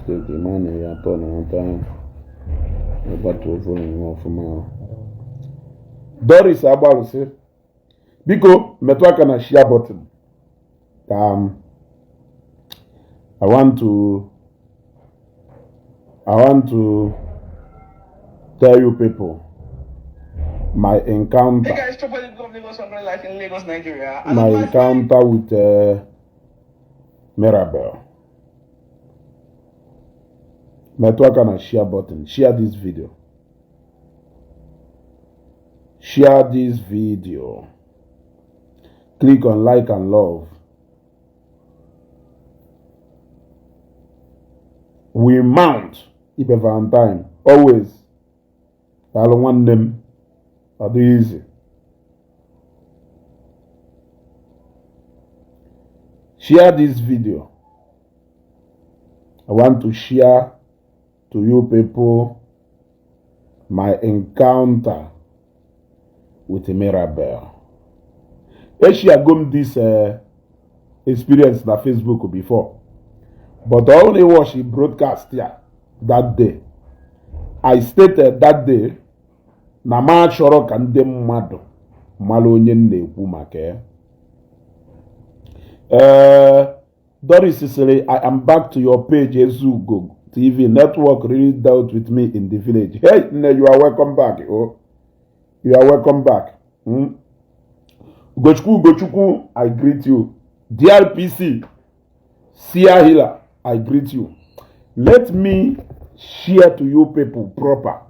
mistake. The man ya turn on time. About to phone from now. Doris Abaluse. Biko, metwaka na share button. I want to tell you people my encounter. Hey guys, Chopper is going Lagos, like in Lagos, Nigeria. My encounter with Mirabel. Metwaka na share button. Share this video. Share this video. Click on like and love. We mount Ipe Valentine. Always. I don't want them. I do easy. Share this video. I want to share to you people my encounter with Mirabel. She had gone this experience na Facebook before, but I only watched it broadcast here that day. I stated that day na ma chọrọ ka ndị mmadụ mara onye na-ekwu maka Doris said, I am back to your page, Ezugo TV network really dealt with me in the village. Hey, you are welcome back. Oh, you are welcome back. Gochukwu, I greet you. DRPC, Sia Hila, I greet you. Let me share to you people proper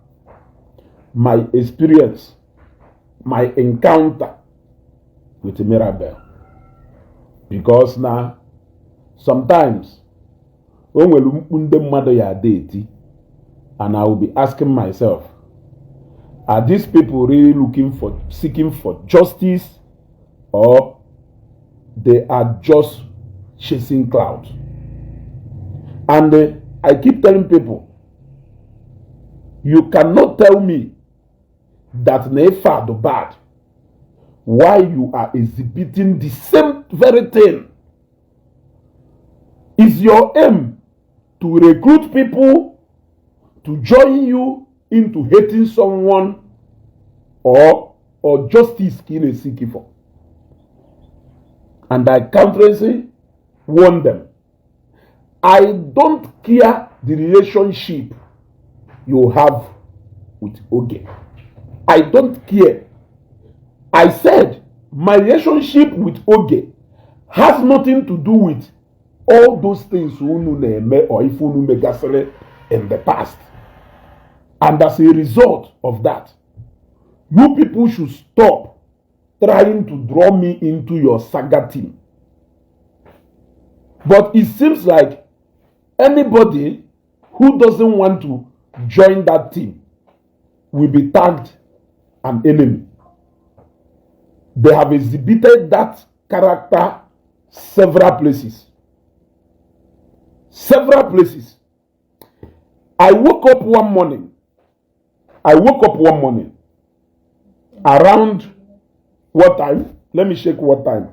my experience, my encounter with Mirabel. Because now, sometimes, when we look at deity, and I will be asking myself, are these people really seeking for justice, or they are just chasing clouds? And I keep telling people, you cannot tell me that Nefa the bad, why you are exhibiting the same very thing. Is your aim to recruit people to join you into hating someone, or justice in a seeking for? And I counterously warn them, I don't care the relationship you have with Oge. I don't care. I said my relationship with Oge has nothing to do with all those things or if in the past. And as a result of that, you people should stop trying to draw me into your saga team. But it seems like anybody who doesn't want to join that team will be tagged an enemy. They have exhibited that character several places. Several places. I woke up one morning around what time? Let me check what time.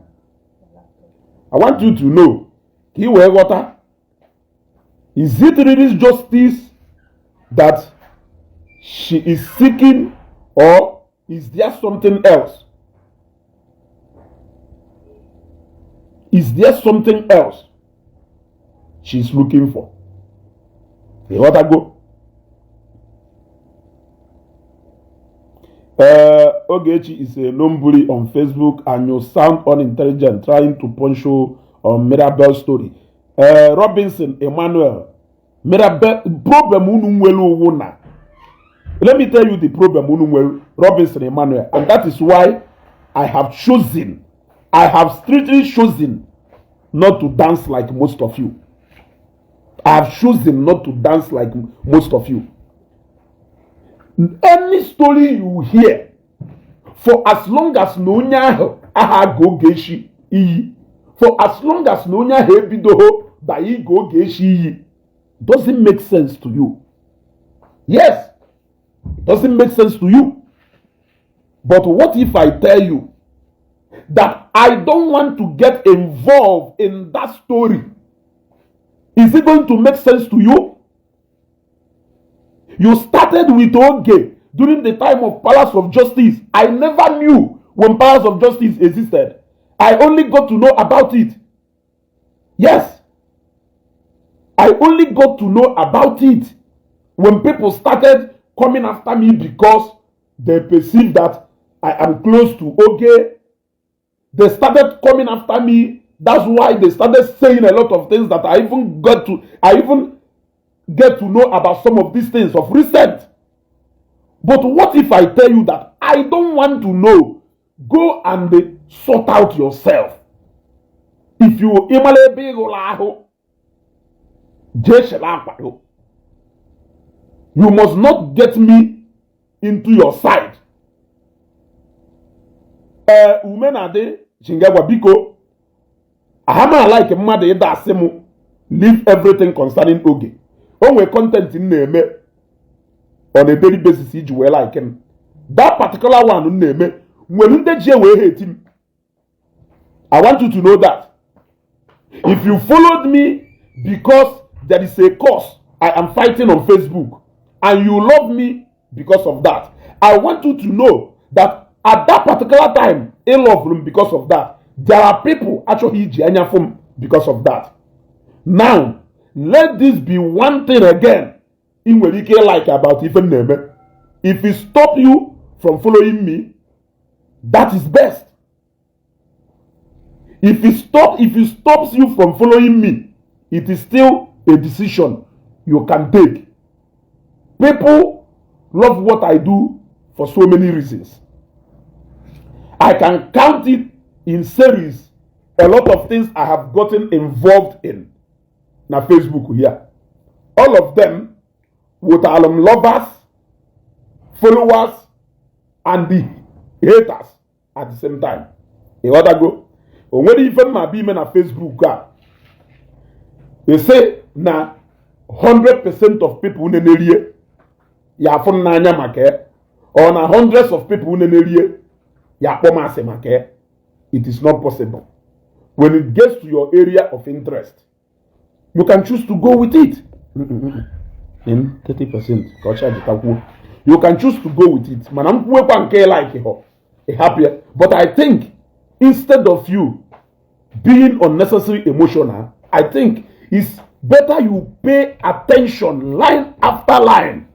I want you to know, is it really justice that she is seeking, or is there something else? Is there something else she's looking for? You want to go? Ogechi is a non-bully on Facebook, and you sound unintelligent trying to punch you on Mirabel story. Robinson Emmanuel, Mirabel problem unumwelu. Let me tell you the problem unumwelu Robinson Emmanuel, and that is why I have strictly chosen not to dance like most of you. I have chosen not to dance like most of you. Any story you hear, for as long as Nonya aha go geshi iyi, for as long as Nonya hebidoho bayi go geshi iyi, doesn't make sense to you. Yes, doesn't make sense to you. But what if I tell you that I don't want to get involved in that story? Is it going to make sense to you? You started with Oge during the time of Palace of Justice. I never knew when Palace of Justice existed. I only got to know about it. Yes. I only got to know about it when people started coming after me because they perceive that I am close to Oge. They started coming after me. That's why they started saying a lot of things that I even get to know about some of these things of recent. But what if I tell you that I don't want to know? Go and sort out yourself. If you you must not get me into your side. Umenade Shingagwa Biko. Ahama like mother ida asemu. Leave everything concerning Oge. Onwe content in name on a daily basis you will like him. That particular one name when the we hate him. I want you to know that if you followed me because there is a cause I am fighting on Facebook and you love me because of that, I want you to know that at that particular time, I love them because of that. There are people actually because of that. Now, let this be one thing again in what you care like about even name. If it stop you from following me, that is best. If it stops you from following me, it is still a decision you can take. People love what I do for so many reasons. I can count it in series. A lot of things I have gotten involved in. Now Facebook here. All of them with alum lovers, followers, and the haters at the same time. You want to go? When even my be na Facebook, they say na 100% of people in the area, ya fun na anya make, or na hundreds of people in the area, ya poma se make. It is not possible. When it gets to your area of interest, you can choose to go with it. In 30%, you can choose to go with it. Manam like happier. But I think instead of you being unnecessarily emotional, I think it's better you pay attention line after line.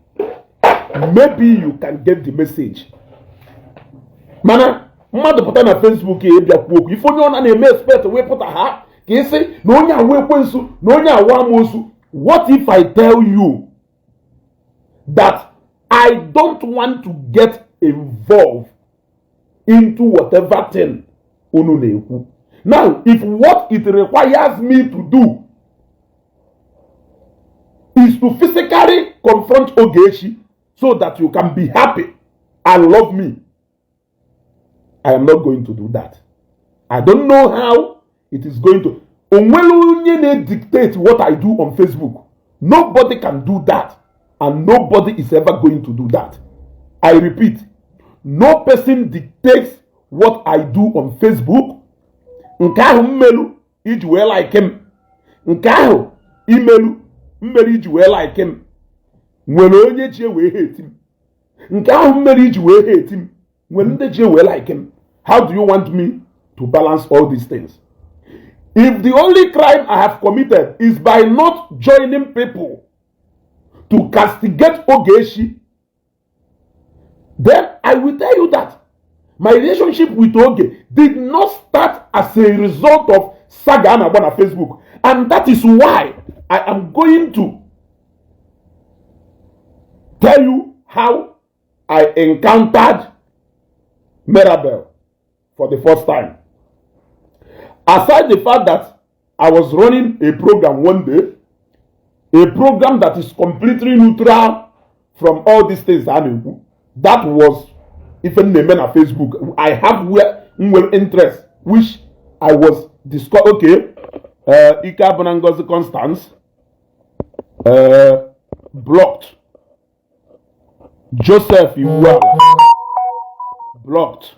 Maybe you can get the message. Mana, mmadụ pụta na Facebook bịa kwuo okwu ife onye ọ na-eme expect we pụta ha ka isi na onye awa ekwensu na onye awa amosu. What if I tell you that I don't want to get involved into whatever thing unu na-ekwu? Now, if what it requires me to do is to physically confront Ogechi so that you can be happy and love me, I am not going to do that. I don't know how it is going to. Onwelu dictate what I do on Facebook. Nobody can do that. And nobody is ever going to do that. I repeat, no person dictates what I do on Facebook. Nkahu mmelu iji wee like him. Nkahu imelu mmelu iji wee like him. Nwere onye ji wee hate him. Nkahu mmelu iji wee hate him. Nwere ndị ji wee like him. How do you want me to balance all these things? If the only crime I have committed is by not joining people to castigate Ogechi, then I will tell you that my relationship with Oge did not start as a result of saga on Facebook. And that is why I am going to tell you how I encountered Mirabel for the first time. Aside the fact that I was running a program one day, a program that is completely neutral from all these things, that was even the men on Facebook. I have well interest, which I was discussing. Okay, Ika Bonangozi Constance blocked. Joseph Iwuala blocked.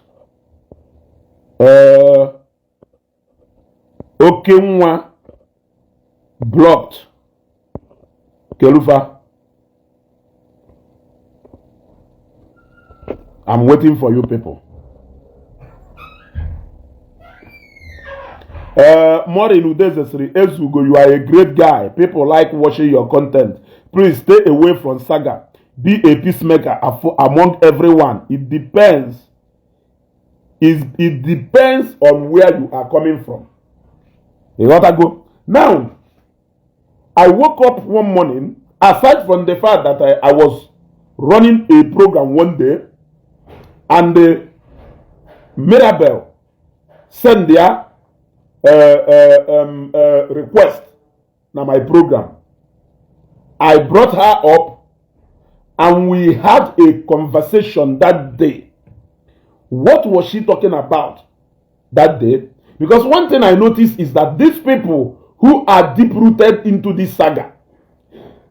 Okenwa blocked. Kelufa. I'm waiting for you people. Maureen Udezesri Ezugo, you are a great guy. People like watching your content. Please stay away from saga. Be a peacemaker among everyone. It depends. It depends on where you are coming from. You got to go. Now, I woke up one morning, aside from the fact that I was running a program one day, and Mirabel sent their request na my program. I brought her up and we had a conversation that day. What was she talking about that day? Because one thing I noticed is that these people who are deep rooted into this saga,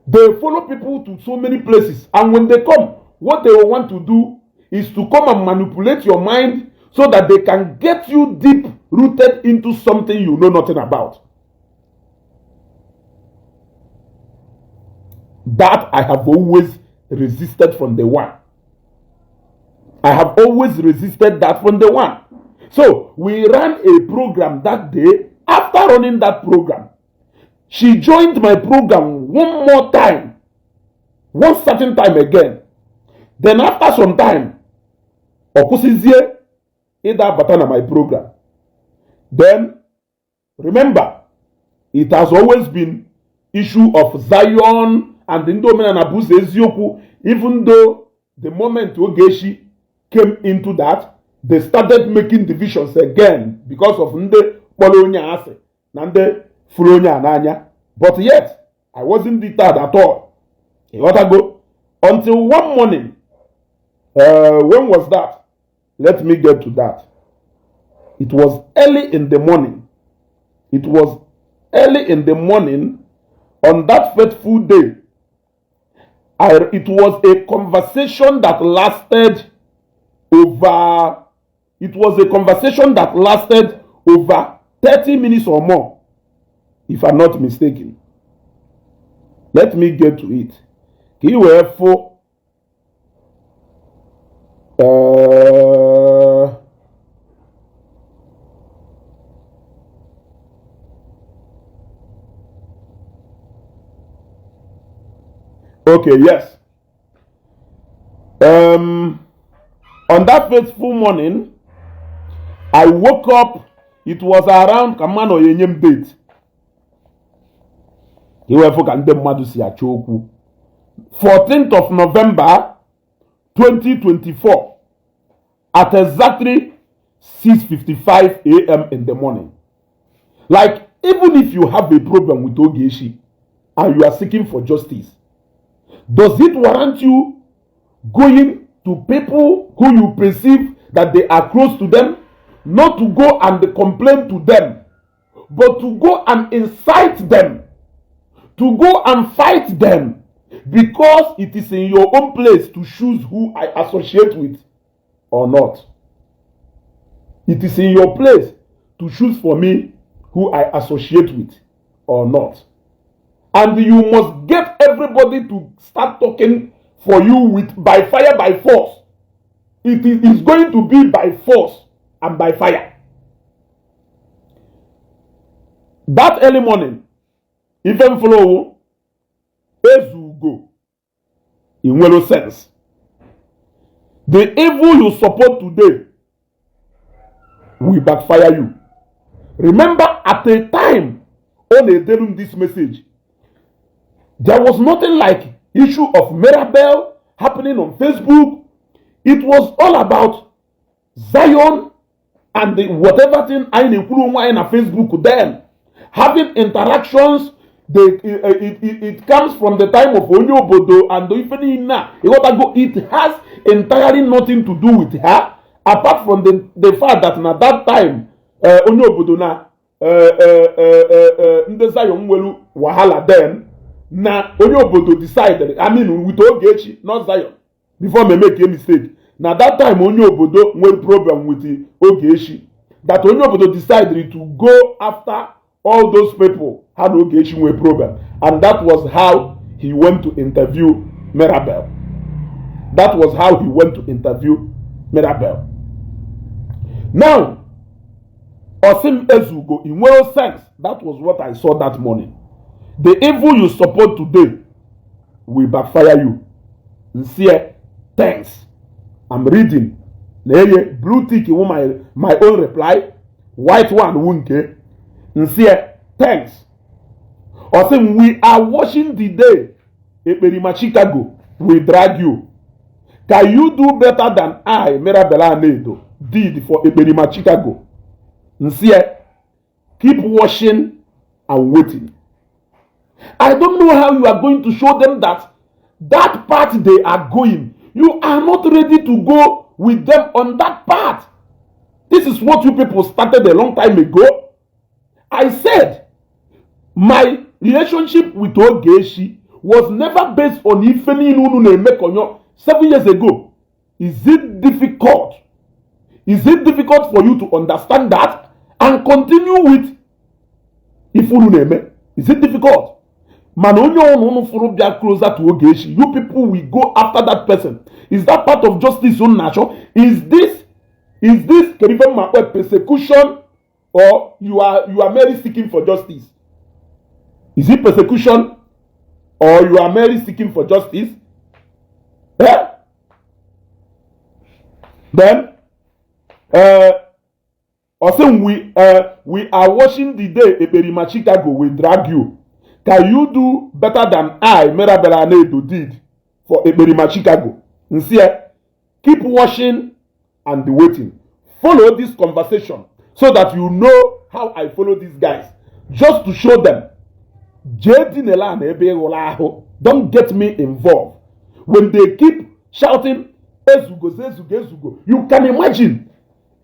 they follow people to so many places, and when they come, what they will want to do is to come and manipulate your mind so that they can get you deep rooted into something you know nothing about. That I have always resisted from the one. I have always resisted that from the one. So we ran a program that day. After running that program, she joined my program one more time, one certain time again. Then after some time, Okusizie Ida Batana my program. Then remember, it has always been issue of Zion and Indomen and Abu Ezioku. Even though the moment Ogeshi came into that, they started making divisions again because of Nde Polonia Ase, Nande Fulonia Ananya. But yet, I wasn't deterred at all. You got to go. Until one morning, when was that? Let me get to that. It was early in the morning. It was early in the morning on that fateful day. It was a conversation that lasted over 30 minutes or more, if I'm not mistaken. Let me get to it. Okay, yes. On that fateful morning, I woke up. It was around Kamano Yenyem date. 14th of November 2024 at exactly 6:55 a.m. in the morning. Like, even if you have a problem with Ogeshi and you are seeking for justice, does it warrant you going to people who you perceive that they are close to them, not to go and complain to them, but to go and incite them, to go and fight them, because it is in your own place to choose who I associate with or not? It is in your place to choose for me who I associate with or not. And you must get everybody to start talking for you with by fire, by force. It is going to be by force and by fire. That early morning, even follow Ezugo in no sense. The evil you support today will backfire you. Remember, at a time when they tell this message, there was nothing like issue of Mirabel happening on Facebook. It was all about Zion and the whatever thing I include in Facebook then having interactions. It comes from the time of Onyobodo and it has entirely nothing to do with her, apart from the fact that at that time Onyobodo na Zion welu wahala then. Na Onyobodo decided, I mean with Ogechi, not Zion, before me make a mistake. Now that time Onyobodo had problem with the Ogechi, that Onyobodo decided to go after all those people had Ogechi with problem, and that was how he went to interview Mirabel. That was how he went to interview Mirabel. Now, Osim Ezugo, in well sense, that was what I saw that morning. The evil you support today will backfire you. Sincere, thanks. I'm reading. Blue tick, my own reply. White one, wunke. Sincere, thanks. Osim, we are watching the day. Eperima Chicago will drag you. Can you do better than I, Mirabel Nedo, did for Eperima Chicago? Sincere, keep watching and waiting. I don't know how you are going to show them that part they are going, you are not ready to go with them on that path. This is what you people started a long time ago. I said, my relationship with Ogeshi was never based on Ifeni Nunu Mekonyo 7 years ago. Is it difficult? Is it difficult for you to understand that and continue with Ifunu Neme? Is it difficult? Closer to Ogeshi. You people will go after that person. Is that part of justice on nature? Is this persecution, or you are merely seeking for justice? Is it persecution, or you are merely seeking for justice? Yeah? Then also we are watching the day Eperima Chicago will drag you. Can you do better than I, Mirabel Anedo, did for Eperima Chicago? Sincere, keep watching and waiting. Follow this conversation so that you know how I follow these guys. Just to show them. Don't get me involved. When they keep shouting, Ezugo, Ezugo, Ezugo, you can imagine.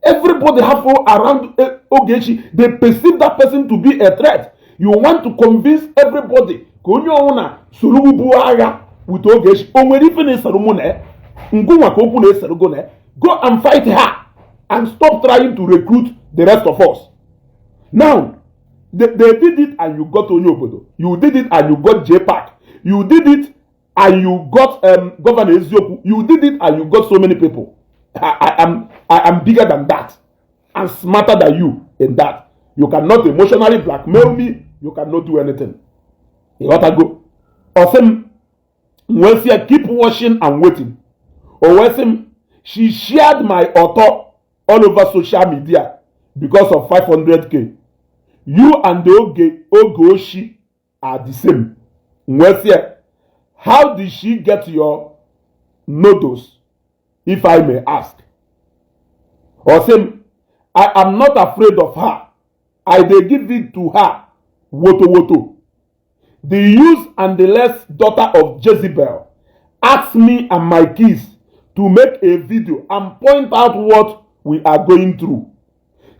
Everybody have around Ogechi, they perceive that person to be a threat. You want to convince everybody. With Ogechi, go and fight her and stop trying to recruit the rest of us. Now, they did it and you got Onyobodo. You did it and you got JPAC. You did it and you got Governor Ezioku. You did it and you got so many people. I am bigger than that and smarter than you in that. You cannot emotionally blackmail me. You cannot do anything. You gotta go. Awesome. Keep watching and waiting. Or she shared my author all over social media because of 500k. You and the Ogoshi are the same. How did she get your noodles, if I may ask? Or I am not afraid of her. I dey give it to her. Woto woto. The use and the less daughter of Jezebel asked me and my kids to make a video and point out what we are going through.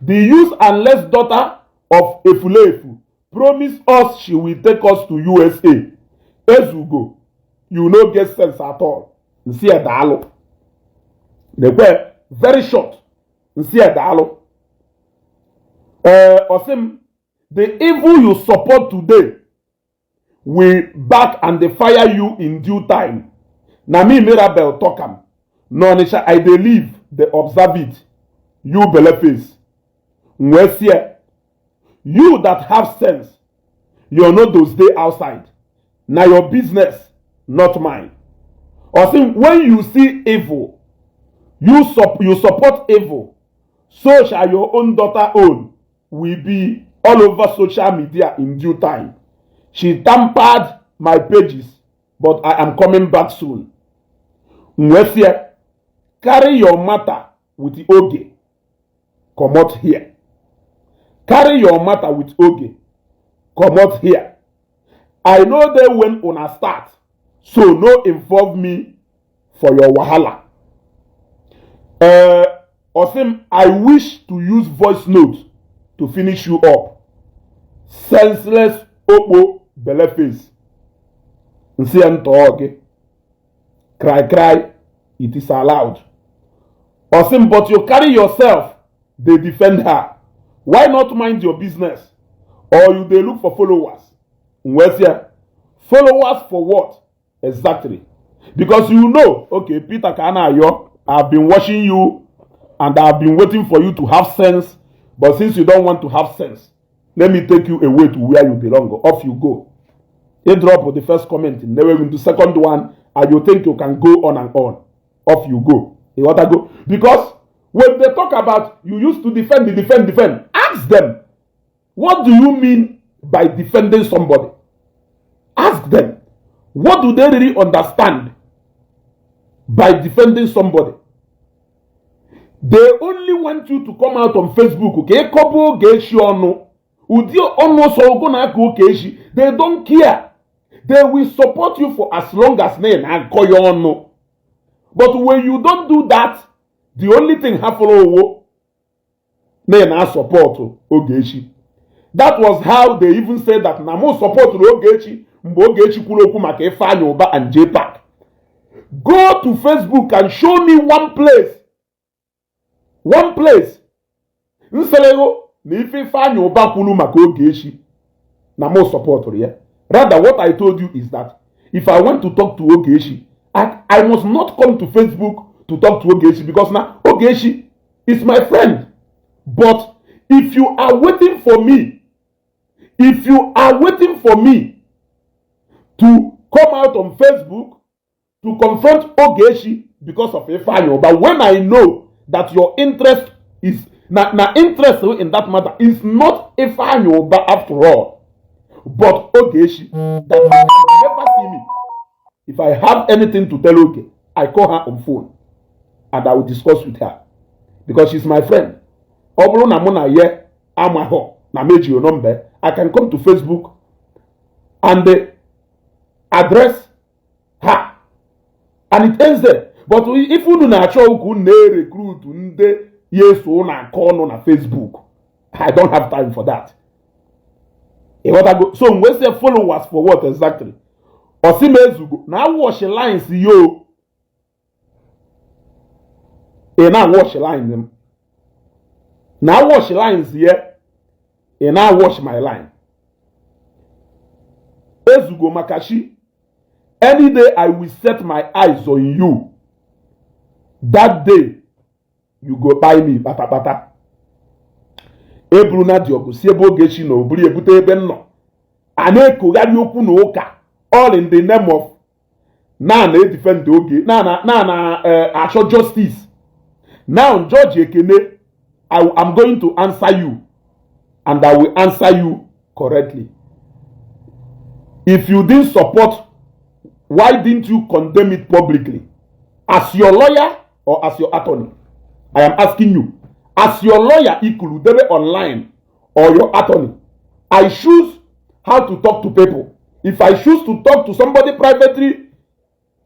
The use and less daughter of Efulefu promised us she will take us to USA. Ezugo, you no get sense at all. Nsi edalo. They were very short. Nsi edalo. Osim, the evil you support today will back and they fire you in due time. Nami Mirabel Tokam. No, Nisha, I believe they observe it. You beleface. Mwesie. You that have sense, you know those days outside. Now your business, not mine. Or see, when you see evil, you support evil. So shall your own daughter own will be all over social media in due time. She tampered my pages, but I am coming back soon. Mwesie, carry your matter with the Oge. Come out here. Carry your matter with Oge. Come out here. I know they when una start, so no involve me for your wahala. Osim, I wish to use voice notes to finish you up. Senseless opo beleface. Nsi ento cry, it is allowed. Osim, but you carry yourself, they defend her. Why not mind your business? Or you they look for followers? Mwesia, followers for what? Exactly. Because you know, okay, Peter Kana yo, I've been watching you and I've been waiting for you to have sense. But since you don't want to have sense, let me take you away to where you belong. Off you go. You drop the first comment, never into the second one, and you think you can go on and on. Off you go. You want to go? Because when they talk about you used to defend, ask them, what do you mean by defending somebody? Ask them, what do they really understand by defending somebody? They only want you to come out on Facebook. Okay, couple they don't care. They will support you for as long as they and call you on. But when you don't do that, the only thing happen na support Ogechi. That was how they even said that Namo support Ogechi Ogechi Kuloku maka Ifeanyi Uba and JPAC. Go to Facebook and show me one place. One place. Nselego na Ifeanyi Uba Kulu maka Ogechi. Namo support here. Rather, what I told you is that if I want to talk to Ogechi, I must not come to Facebook to talk to Ogechi because now Ogechi is my friend. But if you are waiting for me, to come out on Facebook to confront Ogechi because of Ifeanyi, but when I know that your interest is interest in that matter is not Ifeanyi after all, but Ogechi, that you never see me. If I have anything to tell Oge, I call her on phone and I will discuss with her because she's my friend. I can come to Facebook and address her, and it ends there. But if you do not recruit on Facebook, I don't have time for that. So we say followers for what exactly? Now watch the lines, yo. Now watch the lines. Now watch the lines here. And now watch my line. Ezugo Makashi. Any day I will set my eyes on you. That day you go buy me pata pata. Ebruna diogo siebo gechi no buri ebute ebe no. Aneko gari okwu no oka. All in the name of na defend the oge. Asho justice. Now George Ekene, I'm going to answer you. And I will answer you correctly. If you didn't support, why didn't you condemn it publicly? As your lawyer or as your attorney? I am asking you. As your lawyer, Ikuludebe online, or your attorney, I choose how to talk to people. If I choose to talk to somebody privately,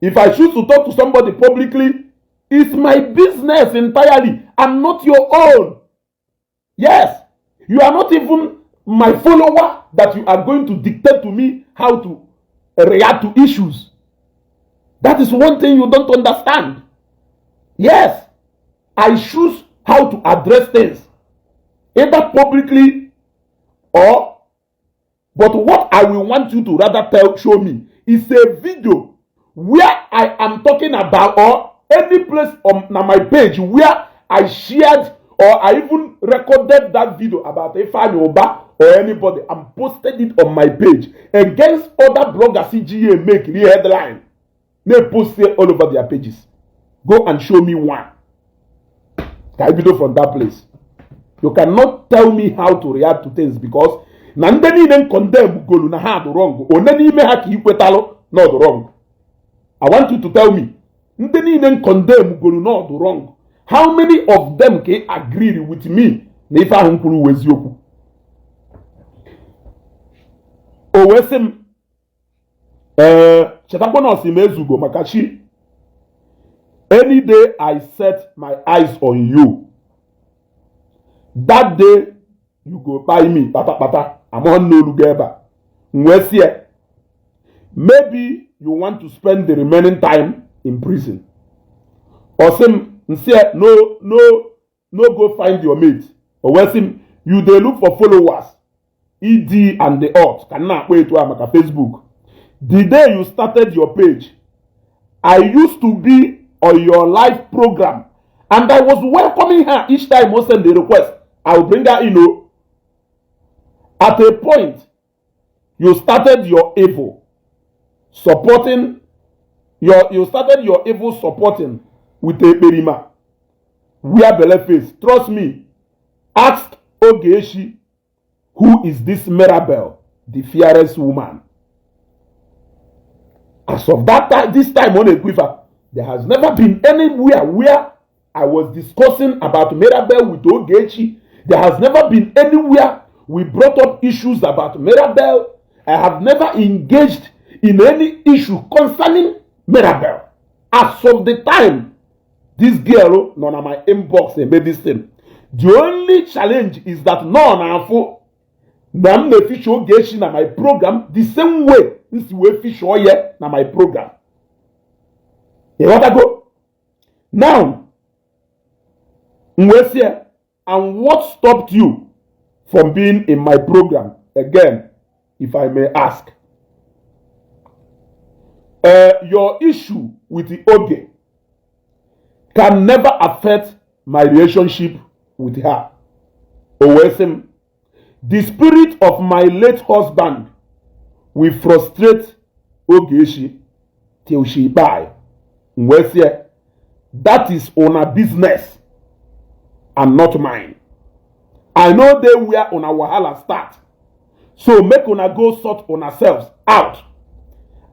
if I choose to talk to somebody publicly, it's my business entirely. I'm not your own. Yes. You are not even my follower that you are going to dictate to me how to react to issues. That is one thing you don't understand. Yes, I choose how to address things, either publicly or, but what I will want you to rather show me is a video where I am talking about, or any place on my page where I shared or I even recorded that video about Ifeanyi Uba or anybody and posted it on my page against other bloggers CGA make the headline. They post it all over their pages. Go and show me one. Can video from that place? You cannot tell me how to react to things because Nandeni even condemn Golu na ha wrong. Oneni me ha ki ikwetalo not wrong. I want you to tell me. Nandeni even condemn Golu not wrong. How many of them can agree with me? Nefa hunkuru wezioku. Owesem chetakona osimezugo makashi. Any day I set my eyes on you, that day you go buy me pata. I'm on no lugeba. Mwesie. Maybe you want to spend the remaining time in prison. Or some say no go find your mate. Or wesim you they look for followers. ED and the odds. Cannot wait to amaka Facebook. The day you started your page, I used to be on your live program. And I was welcoming her each time I send the request. I will bring her in. At a point, you started your evil supporting supporting with a berima. Wear belle face. Trust me. Ask Ogechi, who is this Mirabel, the fearless woman. As of this time on Equifa, there has never been anywhere where I was discussing about Mirabel with Ogechi. There has never been anywhere we brought up issues about Mirabel. I have never engaged in any issue concerning Mirabel. As of the time, this girl, none of my inbox and made this thing. The only challenge is that none of them the fish Ogechi na my program the same way this way fish oye na my program. You want to go? Now, and what stopped you from being in my program? Again, if I may ask. Your issue with the Oge can never affect my relationship with her. Owesem, the spirit of my late husband will frustrate Ogechi till she die. That is on her business and not mine. I know they were on our wahala start. So make una go sort on ourselves out.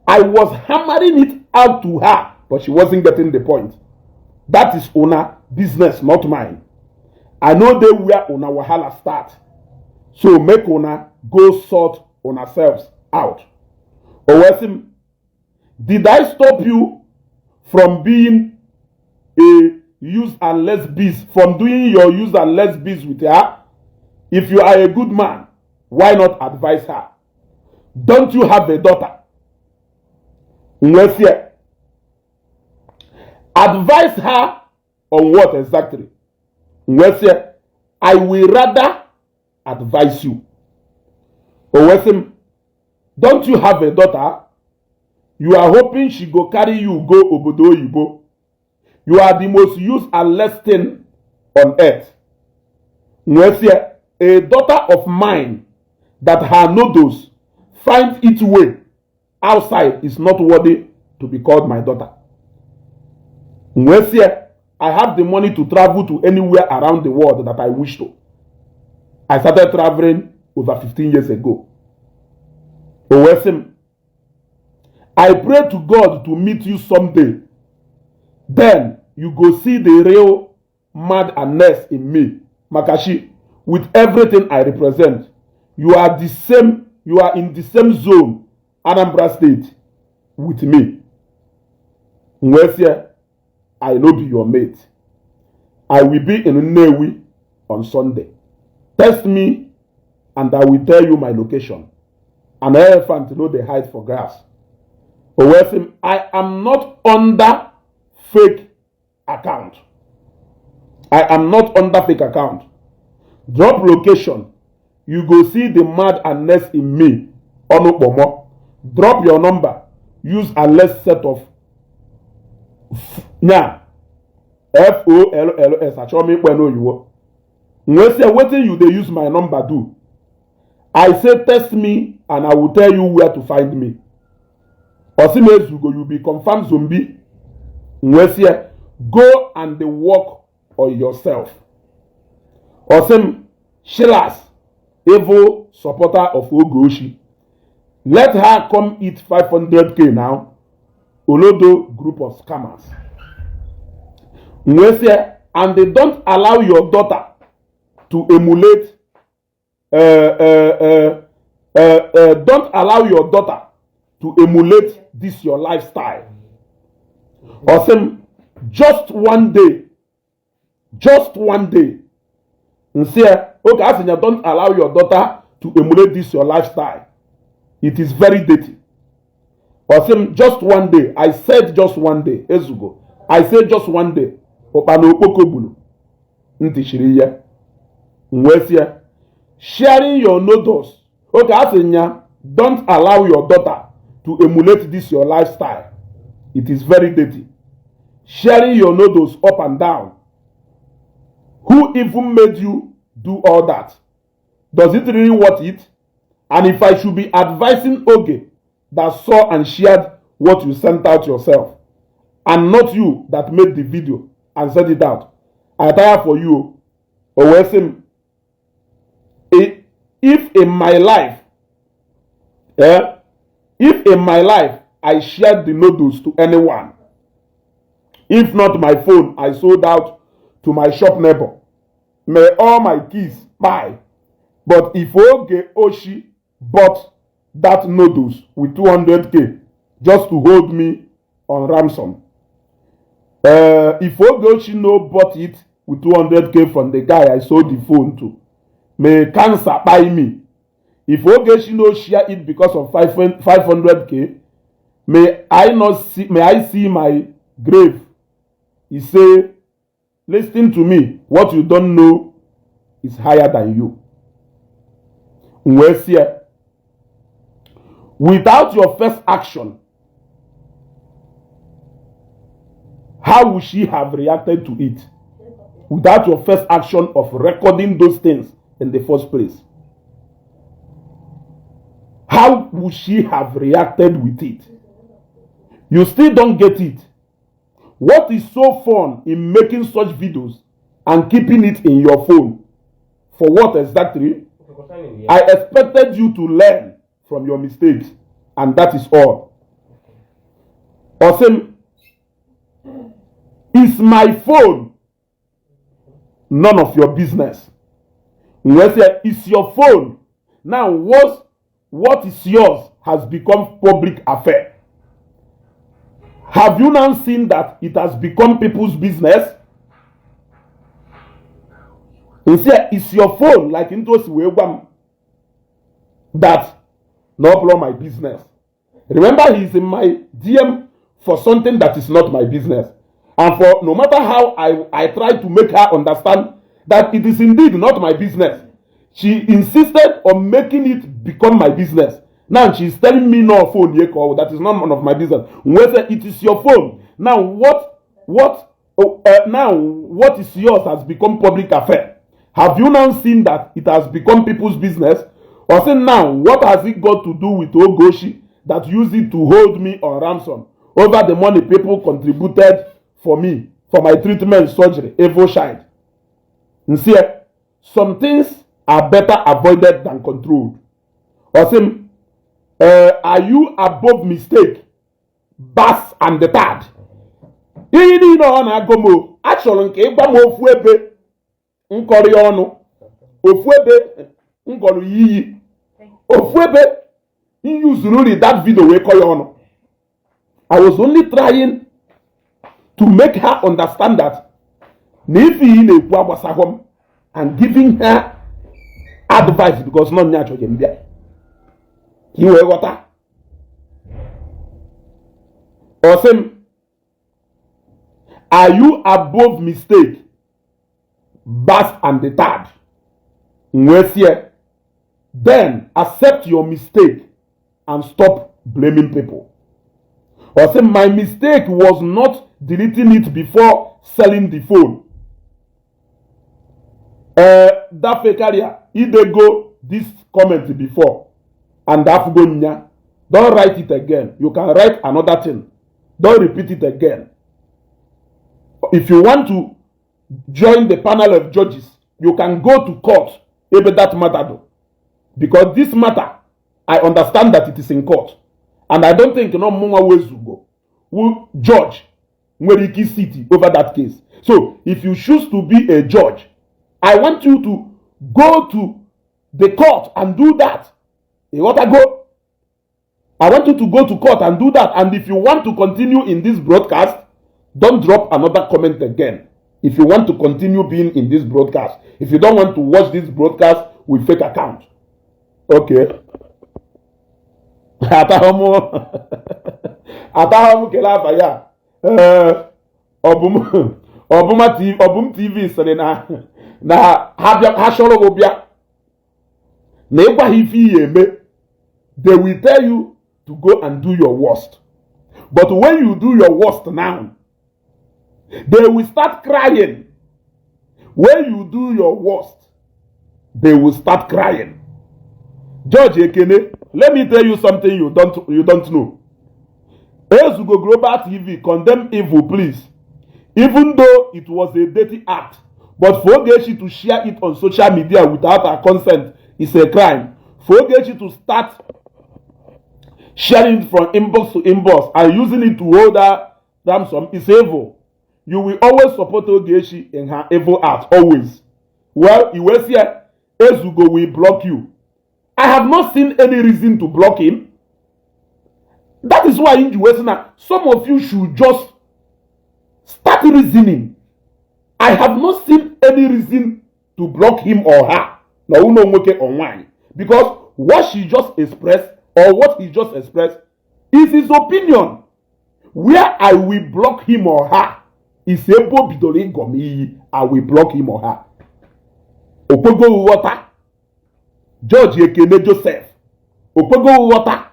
I was hammering it out to her, but she wasn't getting the point. That is on her business, not mine. I know they were on our wahala start. So make una go sort on ourselves out. Owesim, did I stop you from being a use and less biz, from doing your use and less biz with her? If you are a good man, why not advise her? Don't you have a daughter? Advise her on what exactly? I will rather advise you. Owesim, don't you have a daughter? You are hoping she go carry you go obodo oyibo. You are the most used and less thing on earth. A daughter of mine that her noodles finds its way outside is not worthy to be called my daughter. I have the money to travel to anywhere around the world that I wish to. I started traveling over 15 years ago. Owesim, I pray to God to meet you someday. Then you go see the real madness in me. Makashi, with everything I represent, you are in the same zone, Anambra State, with me. I know be your mate. I will be in Nnewi on Sunday. Text me and I will tell you my location. An elephant know they hide for grass. Owesim, I am not under fake account. I am not under fake account. Drop location. You go see the madness in me. Onopomo. Drop your number. Use a less set of FOLLS. I show me when you wetin you dey use my number do? I say text me and I will tell you where to find me. Osimezugo, you be confirmed zombie. Go and work on yourself. Osim Shilas, evil supporter of Ogoshi. Let her come eat 500k now. Olodo group of scammers. And they don't allow your daughter to emulate. Don't allow your daughter to emulate this your lifestyle. Awesome. Just one day. Okay, I say don't allow your daughter to emulate this your lifestyle. It is very dirty. Awesome. Just one day. I said just one day. Ezugo. I said just one day. Opano okobulu. Ntishiriya. Mwesia. Sharing your noodles. Okay, I say don't allow your daughter to emulate this your lifestyle. It is very dirty. sharing your noodles up and down. Who even made you do all that? Does it really worth it? And if I should be advising Oge that saw and shared what you sent out yourself, and not you that made the video and sent it out, I tire for you. If in my life, I shared the noodles to anyone, if not my phone, I sold out to my shop neighbor. May all my kids buy. But if Oge Oshi bought that noodles with 200k just to hold me on ransom, if Oge Oshi no bought it with 200k from the guy I sold the phone to, may cancer buy me. If Oge Oshi no share it because of 500k, may I see my grave. He say, listen to me, what you don't know is higher than you. Without your first action, how would she have reacted to it? Without your first action of recording those things in the first place, how would she have reacted with it? You still don't get it. What is so fun in making such videos and keeping it in your phone? For what exactly? I expected you to learn from your mistakes, and that is all. Awesome. Is my phone none of your business? It's your phone. Now, what is yours has become public affair. Have you now seen that it has become people's business? It's your phone, like into that no problem my business. Remember, he's in my DM for something that is not my business. And for no matter how I try to make her understand that it is indeed not my business, she insisted on making it become my business. Now she's telling me no phone, that is not none of my business. Whether it is your phone. Now what is yours has become public affair. Have you now seen that it has become people's business? Or say now, what has it got to do with Ogoshi that used it to hold me on ransom over the money people contributed for me, for my treatment surgery, Evo Child? You see, some things are better avoided than controlled. Or say, are you above mistake? Bass and the third. Ini no na gomo. Actually, nke igba mo ofu ebe nkori onu. Ofu ebe ngolu yiyi. Ofu ebe use that video we call onu. I was only trying to make her understand that Nifi in a Puabasahom and giving her advice because not natural gembia. You were water. Awesome. Are you above mistake? Bass and the third. Then accept your mistake and stop blaming people. Awesome. My mistake was not deleting it before selling the phone. That fake area, he dey go this comment before. And Afgonia, don't write it again. You can write another thing. Don't repeat it again. If you want to join the panel of judges, you can go to court. Even that matter, because this matter, I understand that it is in court, and I don't think no more ways to go. Who judge Mweriki City over that case? So, if you choose to be a judge, I want you to go to the court and do that. You want to go? I want you to go to court and do that. And if you want to continue in this broadcast, don't drop another comment again. If you want to continue being in this broadcast, if you don't want to watch this broadcast with fake account, okay. Atahamu kelaba ya. Obum TV sere na hashoro obia. Na egwa hifi yeme. They will tell you to go and do your worst. But when you do your worst now, They will start crying. When you do your worst, they will start crying. George Ekene, let me tell you something you don't know. Ezugo Global TV condemn evil, please. Even though it was a dirty act, but for Ogechi to share it on social media without her consent is a crime. For Ogechi to start sharing it from inbox to inbox and using it to hold her ransom is evil. You will always support Ogechi in her evil act, always. Well, you will see Ezugo will block you. I have not seen any reason to block him. That is why in Juwesina, some of you should just start reasoning. I have not seen any reason to block him or her. Now, you know online. Because what she just expressed or what he just expressed is his opinion. Where I will block him or her is Ebo Bidole Gomi. I will block him or her. Opogo water. George Ekene Joseph. Opogo water.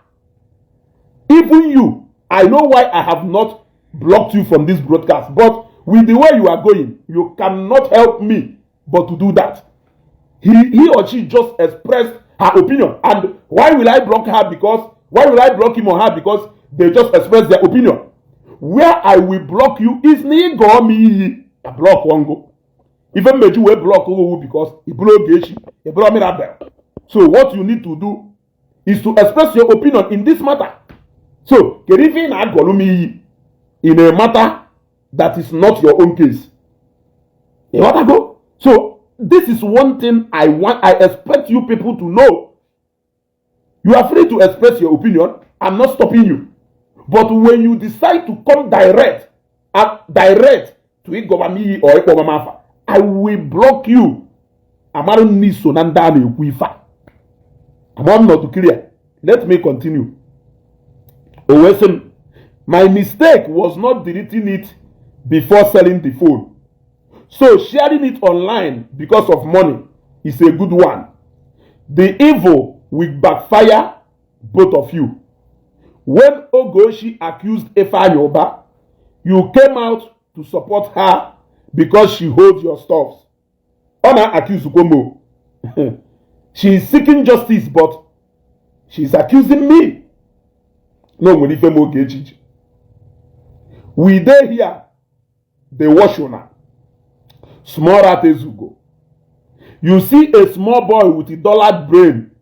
Even you, I know why I have not blocked you from this broadcast, but with the way you are going, you cannot help me but to do that. He or she just expressed her opinion. And why will I block her? Why will I block him or her? Because they just expressed their opinion. Where I will block you is ni go me a block one go. Even Meju will block you because he block Geshi, he block Mirabel. So what you need to do is to express your opinion in this matter. So, Kerifin Agolumi in a matter that is not your own case. You want to go? So, this is one thing I expect you people to know. You are free to express your opinion. I'm not stopping you. But when you decide to come direct to Igbo or Igbo Mafa, I will block you. I'm not clear. Let me continue. My mistake was not deleting it before selling the phone. So sharing it online because of money is a good one. The evil will backfire both of you. When Ogoshi accused Efa Yoba, you came out to support her because she holds your stuffs. Ona accused Ugomo. She is seeking justice, but she is accusing me. No, we dey here, they wash una. Small rat Ezugo. You see a small boy with a dullard brain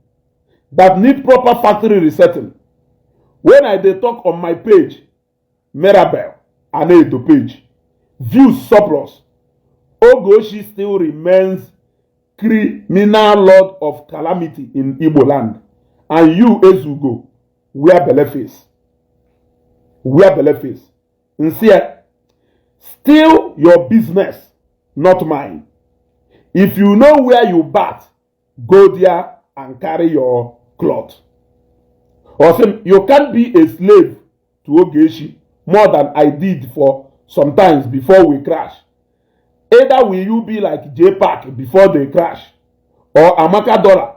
that need proper factory resetting. When I dey talk on my page, Mirabel, Anedo page, views surplus, Ogoshi still remains criminal lord of calamity in Igbo land. And you, Ezugo, wear belle face. Wear belle face. Sincere, still your business, not mine. If you know where you bat, go there and carry your cloth. Or say, you can't be a slave to Ogechi more than I did for sometimes before we crash. Either will you be like J Park before they crash, or Amaka Dora,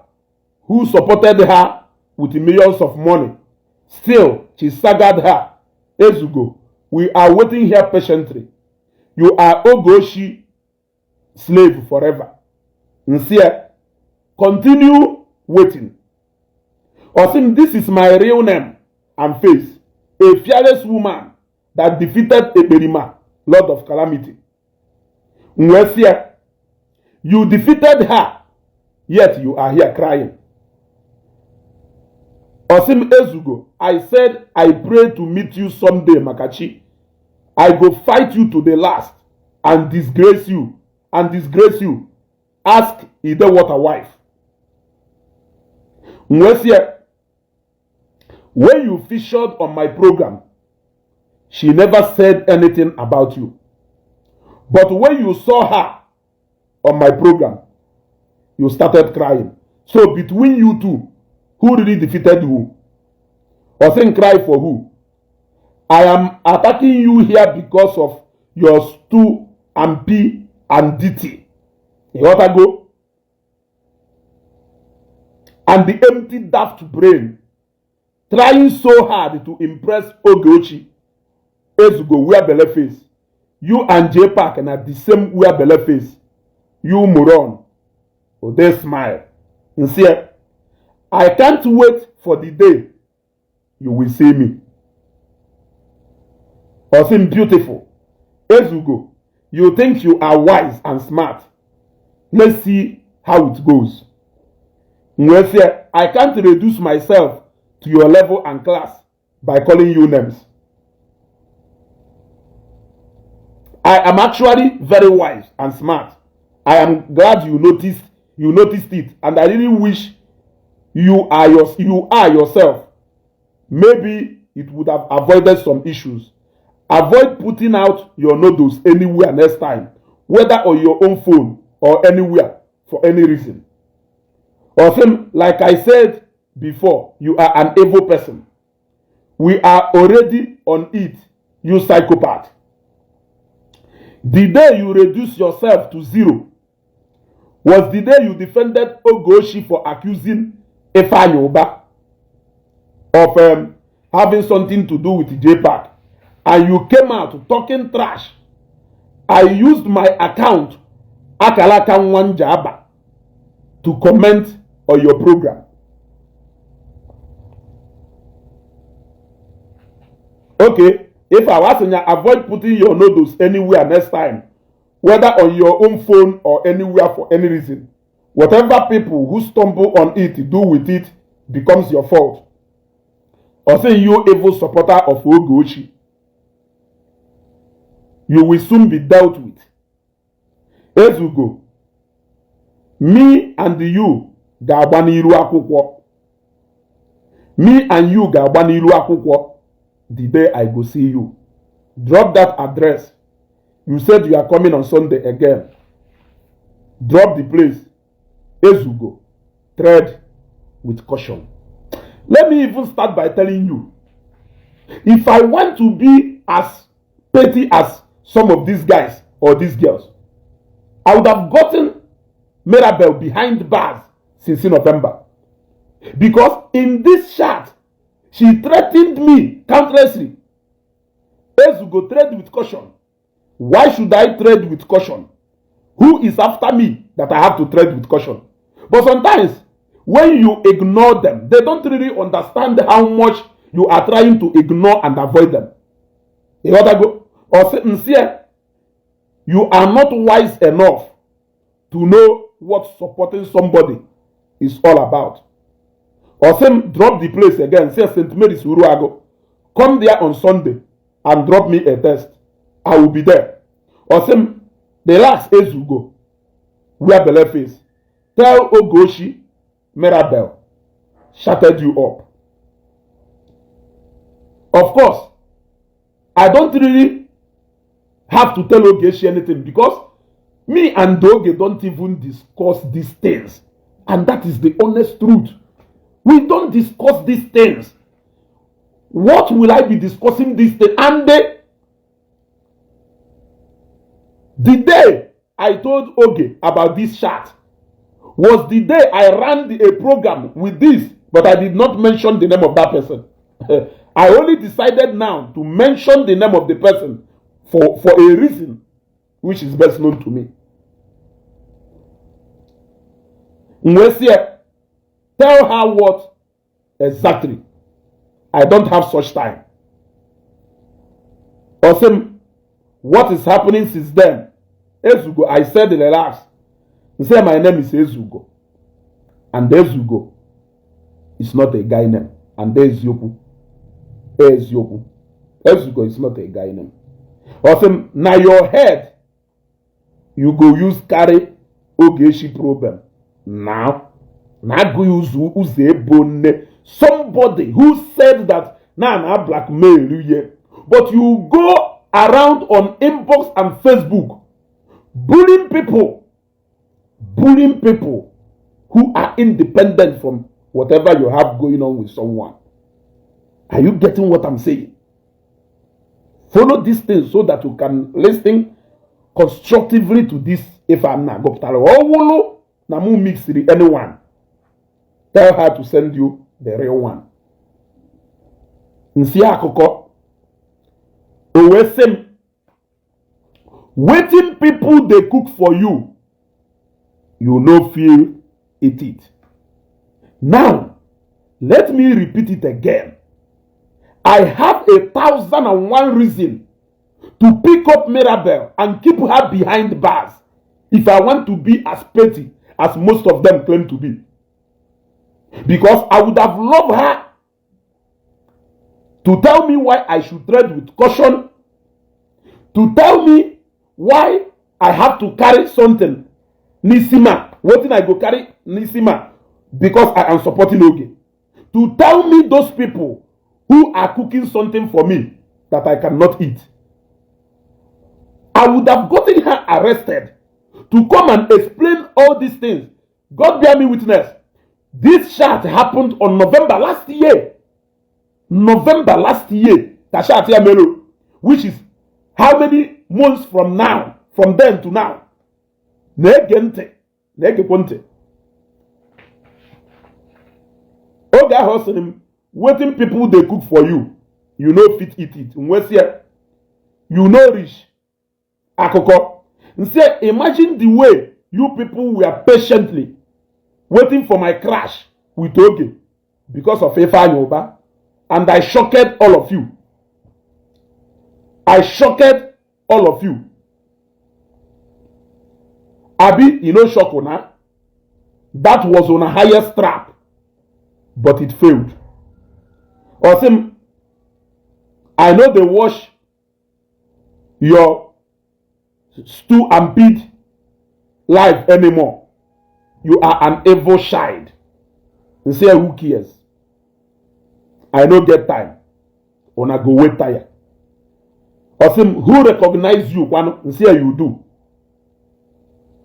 who supported her with millions of money. Still, she staggered her. Ezugo, we are waiting here patiently. You are Ogoshi slave forever. Sincere, continue waiting. Osim, this is my real name and face. A fearless woman that defeated Eberima, Lord of Calamity. Nwesia, you defeated her, yet you are here crying. Osim Ezugo, I said I pray to meet you someday, Makachi. I go fight you to the last and disgrace you. Ask Ide Water wife. Nwesia, when you featured on my program, she never said anything about you. But when you saw her on my program, you started crying. So between you two, who really defeated who? Or saying cry for who? I am attacking you here because of your stu and p and dt. You want to go? And the empty daft brain trying so hard to impress Ogechi. Ezugo wear belle face. you and J Park and at the same wear belle face. You moron. Oh, they smile. And say, I can't wait for the day you will see me. Osim beautiful. Ezugo, you think you are wise and smart. Let's see how it goes. Mwese, I can't reduce myself to your level and class by calling you names. I am actually very wise and smart. I am glad you noticed it, and I really wish you are yourself. Maybe it would have avoided some issues. Avoid putting out your noodles anywhere next time, whether on your own phone or anywhere for any reason. Or like I said before, you are an evil person. We are already on it, you psychopath. The day you reduce yourself to zero was the day you defended Ogoshi for accusing Ifeanyi Uba of having something to do with J-Park. And you came out talking trash. I used my account, Akalaka Nwanjaba, to comment on your program. Okay, if I was to avoid putting your noodles anywhere next time, whether on your own phone or anywhere for any reason, whatever people who stumble on it do with it becomes your fault. Or say you evil supporter of Ogoshi, you will soon be dealt with. Ezugo, me and you ga-agbaniru akwụkwọ. Me and you ga-agbaniru akwụkwọ the day I go see you. Drop that address. You said you are coming on Sunday again. Drop the place. Ezugo, tread with caution. Let me even start by telling you, if I want to be as petty as some of these guys or these girls, I would have gotten Mirabel behind bars since November. Because in this chat, she threatened me countlessly. Ezugo, tread with caution. Why should I tread with caution? Who is after me that I have to tread with caution? But sometimes, when you ignore them, they don't really understand how much you are trying to ignore and avoid them. You ought to go, or sincere, you are not wise enough to know what supporting somebody is all about. Or drop the place again, say St. Mary's Uruago. Come there on Sunday and drop me a text. I will be there. Or the last Ezugo, wear belle face. Tell Ogoshi, Mirabel, shutted you up. Of course, I don't really have to tell Ogeshi anything because me and Doge don't even discuss these things. And that is the honest truth. We don't discuss these things. What will I be discussing these things? And the day I told Oge about this chat was the day I ran a program with this, but I did not mention the name of that person. I only decided now to mention the name of the person for a reason which is best known to me. Mwesie, tell her what exactly. I don't have such time. Awesome. What is happening since then? Ezugo, I said in the last. Say my name is Ezugo. And Ezugo is not a guy name. And there is Yoku. Ezugo. Ezugo is not a guy name. Awesome. Now your head, you go use carry Ogeshi problem. Now go use Uzebone. Somebody who said that na blackmail you, but you go around on inbox and Facebook bullying people who are independent from whatever you have going on with someone. Are you getting what I'm saying? Follow these things so that you can listen constructively to this. If I'm not go namu mix anyone, tell her to send you the real one. Nsia akoko owesem Waiting people they cook for you, you no feel it. Now, let me repeat it again. I have 1,001 reason to pick up Mirabel and keep her behind bars if I want to be as petty as most of them claim to be. Because I would have loved her to tell me why I should tread with caution, to tell me why I have to carry something, Nisima, what I go carry Nisima, because I am supporting Oge. To tell me those people who are cooking something for me that I cannot eat. I would have gotten her arrested to come and explain all these things. God bear me witness. This shot happened on November last year. November last year. Which is how many months from now? From then to now. Oga hustling, waiting people they cook for you. You know fit eat it. You know rich. Akoko. Say, imagine the way you people were patiently waiting for my crash with Oge because of Efa Yoba. And I shocked all of you. I shocked all of you. Abi, you know, shock on her. That was on a higher strap, but it failed. Awesome. I know they wash your stew and pit life anymore. You are an evil child. And say, who cares? I don't get time. Ona go wait tire. Awesome. Who recognize you? And say you do.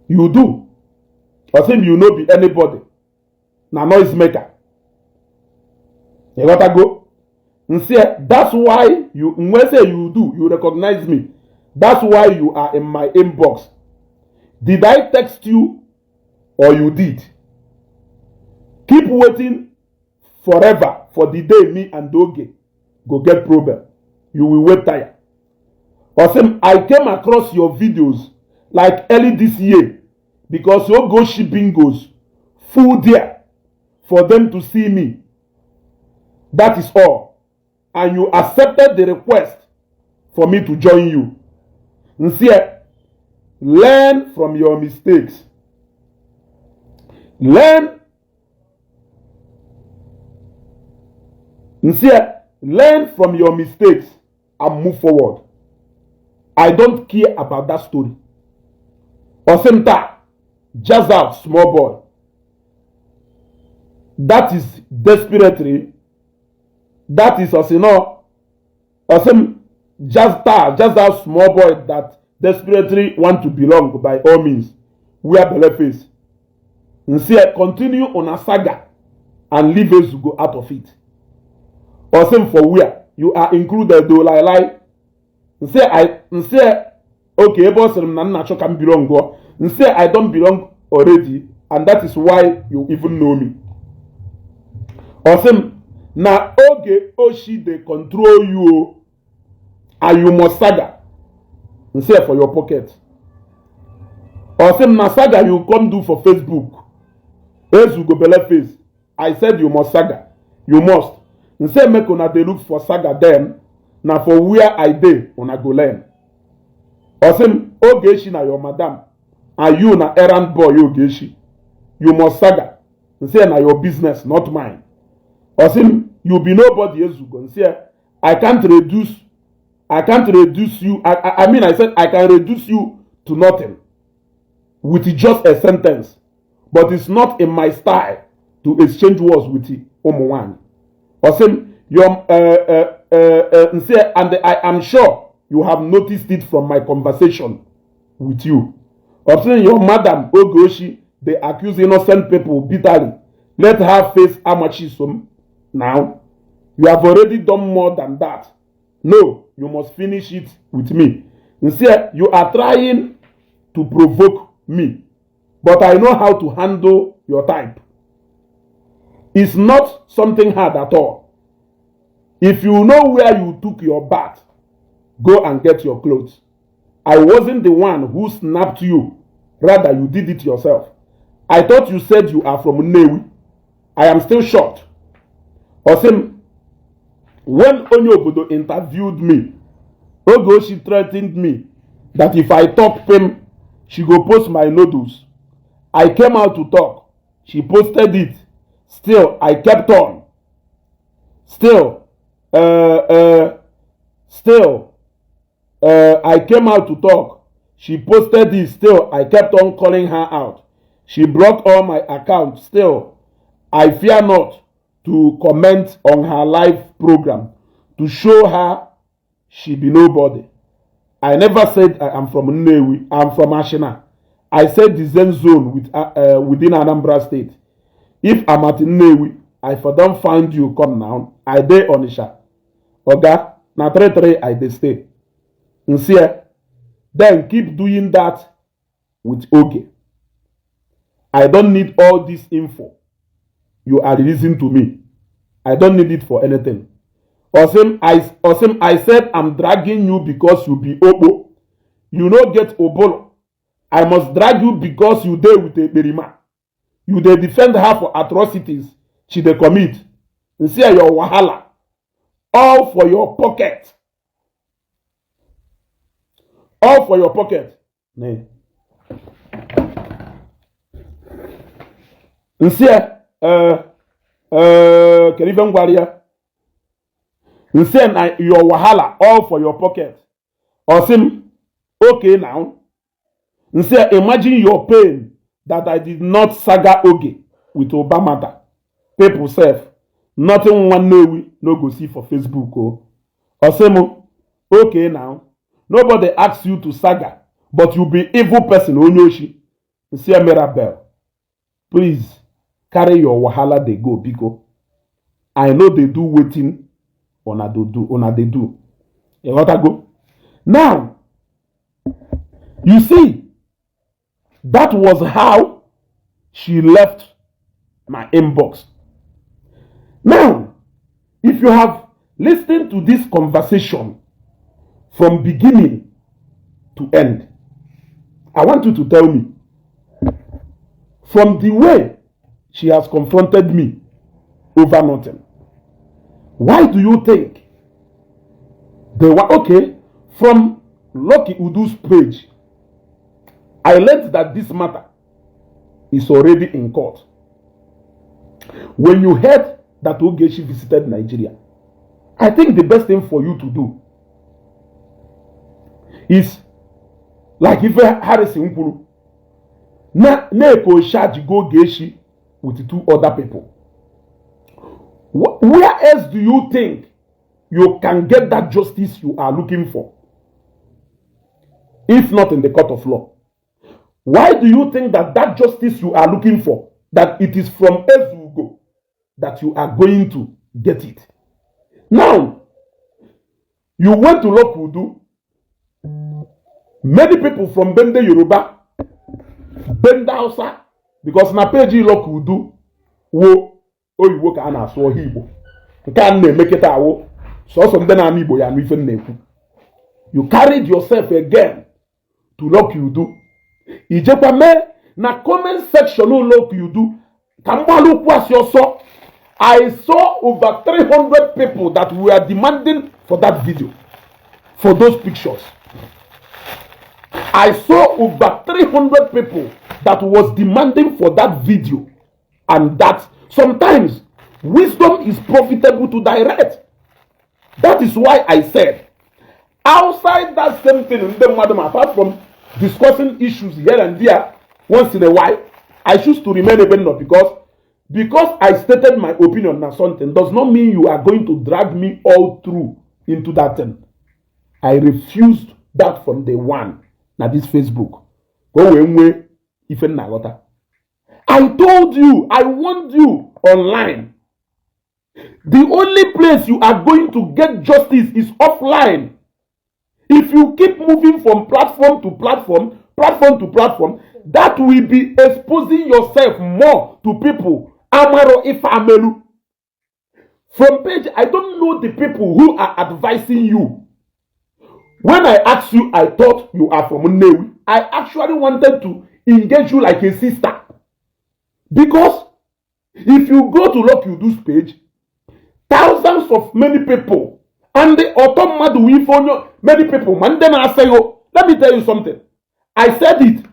You do. Awesome. You know be anybody. Na noise maker. You gotta go. And say that's why you. When say you do, you recognize me. That's why you are in my inbox. Did I text you or you did? Keep waiting forever for the day me and Doge go get problem. You will wait tired. Awesome. I came across your videos like early this year because your go shipping goes full there for them to see me. That is all. And you accepted the request for me to join you. Sincere, learn from your mistakes. Learn. Sincere, learn from your mistakes and move forward. I don't care about that story. Osemta, just out, small boy. That is desperately. That is Osino. Osem. Just that small boy that desperately want to belong by all means. Wear belle face. Nsia continue on a saga and leave us to go out of it. Or same for where you are included though like nsia okay boss na can belong go. Nsia I don't belong already and that is why you even know me. Or same na oge oshi they control you. And you must saga and say for your pocket. Or same na saga you come do for Facebook. As you go belle face. I said you must saga. You must. And say make una dey look for saga then. Na for where I dey una go learn. Or same ogeshi na your madam. And you na errand boy ogeshi. You must saga. And say na your business, not mine. Or same you be nobody as you go. And say I can't reduce you. I said I can reduce you to nothing with just a sentence. But it's not in my style to exchange words with the Omowan. Or same, and I am sure you have noticed it from my conversation with you. Or saying your madam Ogoshi, they accuse innocent people bitterly. Let her face how much she's now. You have already done more than that. No, you must finish it with me. Instead, you are trying to provoke me. But I know how to handle your type. It's not something hard at all. If you know where you took your bath, go and get your clothes. I wasn't the one who snapped you. Rather, you did it yourself. I thought you said you are from Nnewi. I am still shocked. Osim, when Onyobodo interviewed me, Ogo, she threatened me that if I talk him, she go post my noodles. I came out to talk. She posted it. Still, I kept on. I came out to talk. She posted it. Still, I kept on calling her out. She blocked all my accounts. Still, I fear not to comment on her live program to show her she be nobody. I never said I am from Nnewi. I am from Ashina. I said the Zen zone within Anambra State. If I'm at Nnewi, I for don't find you come now. I dey Onisha. Oga, na 3 I dey stay. Nsia, then keep doing that with Oge. I don't need all this info you are releasing to me. I don't need it for anything. Osim, I said I'm dragging you because you be Obo. You no get Obolo. I must drag you because you dey with a Berima. You dey defend her for atrocities she dey commit. You see your wahala. All for your pocket. All for your pocket. Nee. You see, can even warrior. You say your wahala all for your pocket. Osim, okay now. You say imagine your pain that I did not saga Oge with Obama. People say nothing one know no go see for Facebook. Oh. Osimo, okay now. Nobody asks you to saga, but you be evil person Onyoshi. You say Mirabel. Please carry your wahala they go because I know they do waiting. They do. You got to go. Now, you see, that was how she left my inbox. Now, if you have listened to this conversation from beginning to end, I want you to tell me, from the way she has confronted me over nothing, why do you think they were okay? From Lucky Udu's page, I learned that this matter is already in court. When you heard that Ogechi visited Nigeria, I think the best thing for you to do is like if Harrison Nkuru na eko charge go Gechi with 2 other people. Where else do you think you can get that justice you are looking for? If not in the court of law. Why do you think that justice you are looking for, that it is from Ezugo that you are going to get it? Now, you went to Lokudu. Many people from Bende Yoruba, Bende Hausa, because na peji Lokudu, wo oyibo ka na asụ Igbo nke a na-emeketa awo so ndị na Igbo ya n'ife na-ekwu. You carried yourself again to lock you do. Ijekwa me na comment section lock you do. Ka mgbalu kwasi ọsọ. I saw over 300 people that were demanding for that video, for those pictures. I saw over 300 people that was demanding for that video, and that sometimes wisdom is profitable to direct. That is why I said, outside that same thing, madam, apart from discussing issues here and there once in a while, I choose to remain even not because I stated my opinion on something does not mean you are going to drag me all through into that thing. I refused that from day one. Now this Facebook. Go away, even Nagota. I told you, I warned you online. The only place you are going to get justice is offline. If you keep moving from platform to platform, that will be exposing yourself more to people. Amaro Ifamelu. From page, I don't know the people who are advising you. When I asked you, I thought you are from Nnewi. I actually wanted to engage you like a sister. Because if you go to Lucky Udu's page, thousands of many people, and the automatu many people, man, then I say, oh, let me tell you something. I said it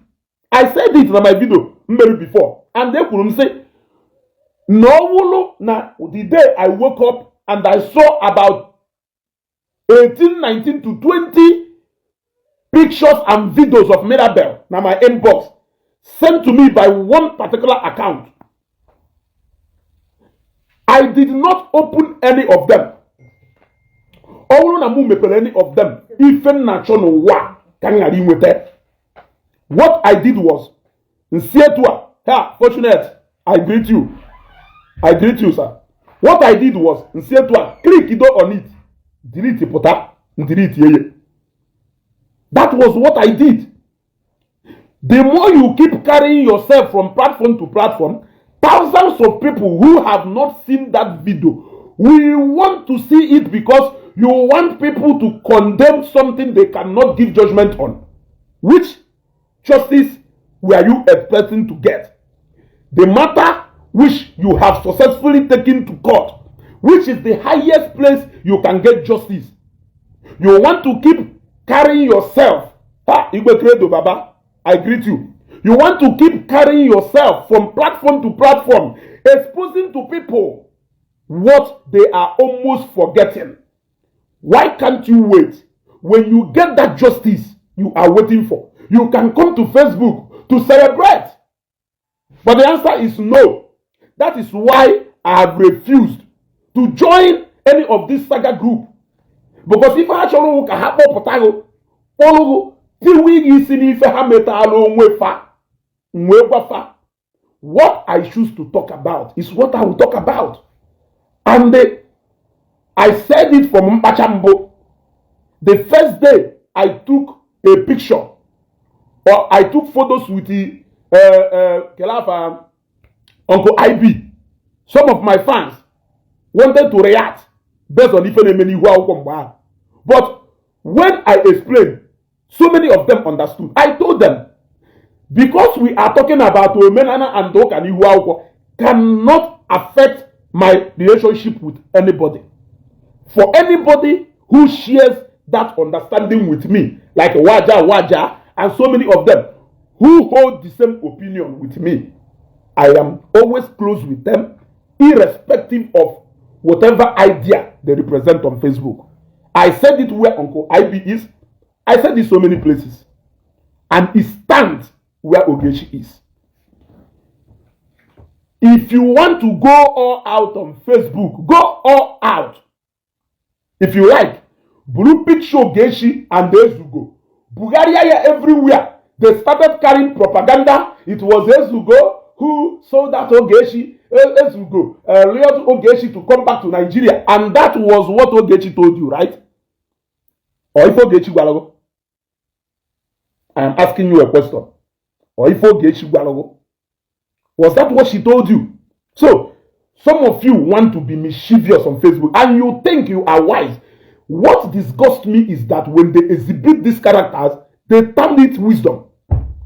in my video before, and they couldn't say, no, na the day I woke up and I saw about 18, 19 to 20 pictures and videos of Mirabel, now my inbox, sent to me by one particular account. I did not open any of them. Any of them. What I did was, fortunate, I greet you. I greet you, sir. What I did was, click it on it. Delete it, delete it. That was what I did. The more you keep carrying yourself from platform to platform, thousands of people who have not seen that video will want to see it because you want people to condemn something they cannot give judgment on. Which justice were you expecting to get? The matter which you have successfully taken to court, which is the highest place you can get justice. You want to keep carrying yourself. Igbo Credo Baba, I greet you. You want to keep carrying yourself from platform to platform, exposing to people what they are almost forgetting. Why can't you wait? When you get that justice you are waiting for, you can come to Facebook to celebrate. But the answer is no. That is why I have refused to join any of this saga group. Because if I actually have what I choose to talk about is what I will talk about. And I said it from Mpachambo. The first day I took a picture, or I took photos with the Uncle IB. Some of my fans wanted to react based on if but when I explained, so many of them understood. I told them, because we are talking about Omenana and Dokani cannot affect my relationship with anybody. For anybody who shares that understanding with me, like Waja, and so many of them who hold the same opinion with me, I am always close with them, irrespective of whatever idea they represent on Facebook. I said it where Uncle IB is. I said it so many places. And it stands where Ogechi is. If you want to go all out on Facebook, go all out. If you like, blue picture Ogechi and Ezugo. Bulgaria everywhere. They started carrying propaganda. It was Ezugo who sold that Ogechi, Ezugo, lured Ogechi to come back to Nigeria. And that was what Ogechi told you, right? Or if Ogechi Gwalago? I am asking you a question. Or if Ogechi Gwalago? Was that what she told you? So, some of you want to be mischievous on Facebook and you think you are wise. What disgusts me is that when they exhibit these characters, they term it wisdom.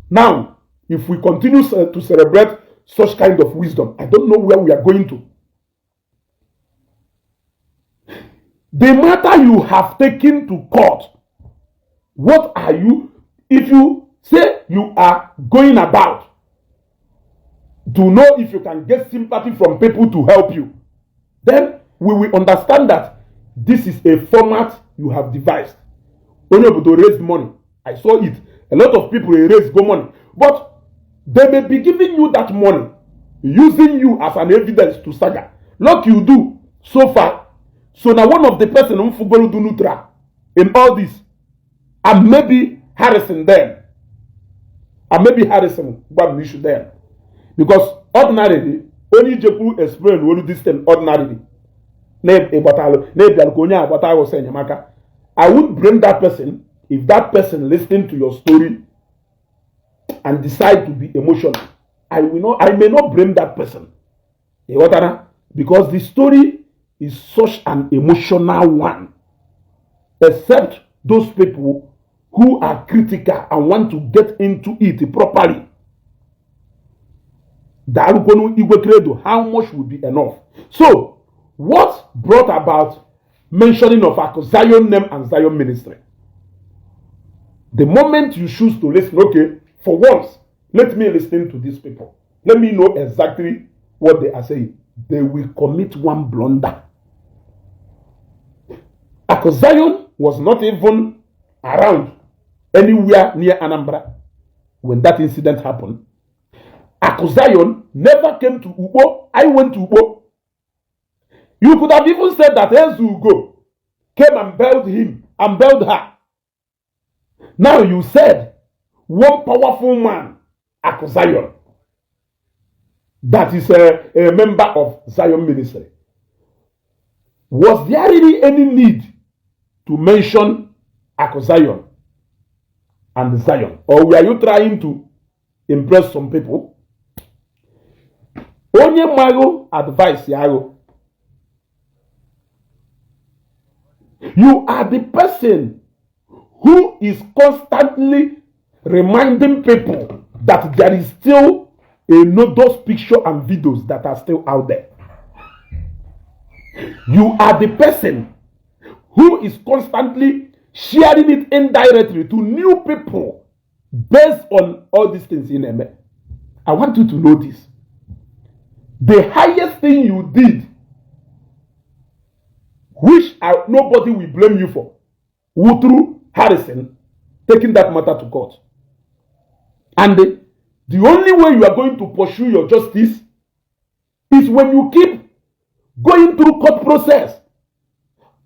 Now, if we continue to celebrate such kind of wisdom, I don't know where we are going to. The matter you have taken to court, what are you? If you say you are going about to know if you can get sympathy from people to help you, then we will understand that this is a format you have devised. Only able to raise money. I saw it. A lot of people raise go money. But they may be giving you that money, using you as an evidence to saga. Like you do so far. So now one of the person who do nutra in all this, and maybe Harrison them. And maybe Harrison one issue there. Because ordinarily, only Jepu explain all this thing ordinarily. I would blame that person if that person listening to your story and decide to be emotional. I may not blame that person. Because the story is such an emotional one. Except those people who are critical and want to get into it properly. How much will be enough? So, what brought about mentioning of Zion name and Zion ministry? The moment you choose to listen, okay, for once, let me listen to these people. Let me know exactly what they are saying. They will commit one blunder. Zion was not even around anywhere near Anambra when that incident happened. Zion never came to Igbo. I went to Igbo. You could have even said that Ezugo came and bailed him and bailed her. Now you said one powerful man, Zion, that is a member of Zion ministry. Was there really any need to mention Zion and Zion? Or were you trying to impress some people? Onye mago advice yago. You are the person who is constantly reminding people that there is still those pictures and videos that are still out there. You are the person who is constantly sharing it indirectly to new people based on all these things in Eme. I want you to know this. The highest thing you did, which nobody will blame you for, Woodrow Harrison taking that matter to court. And the only way you are going to pursue your justice is when you keep going through court process.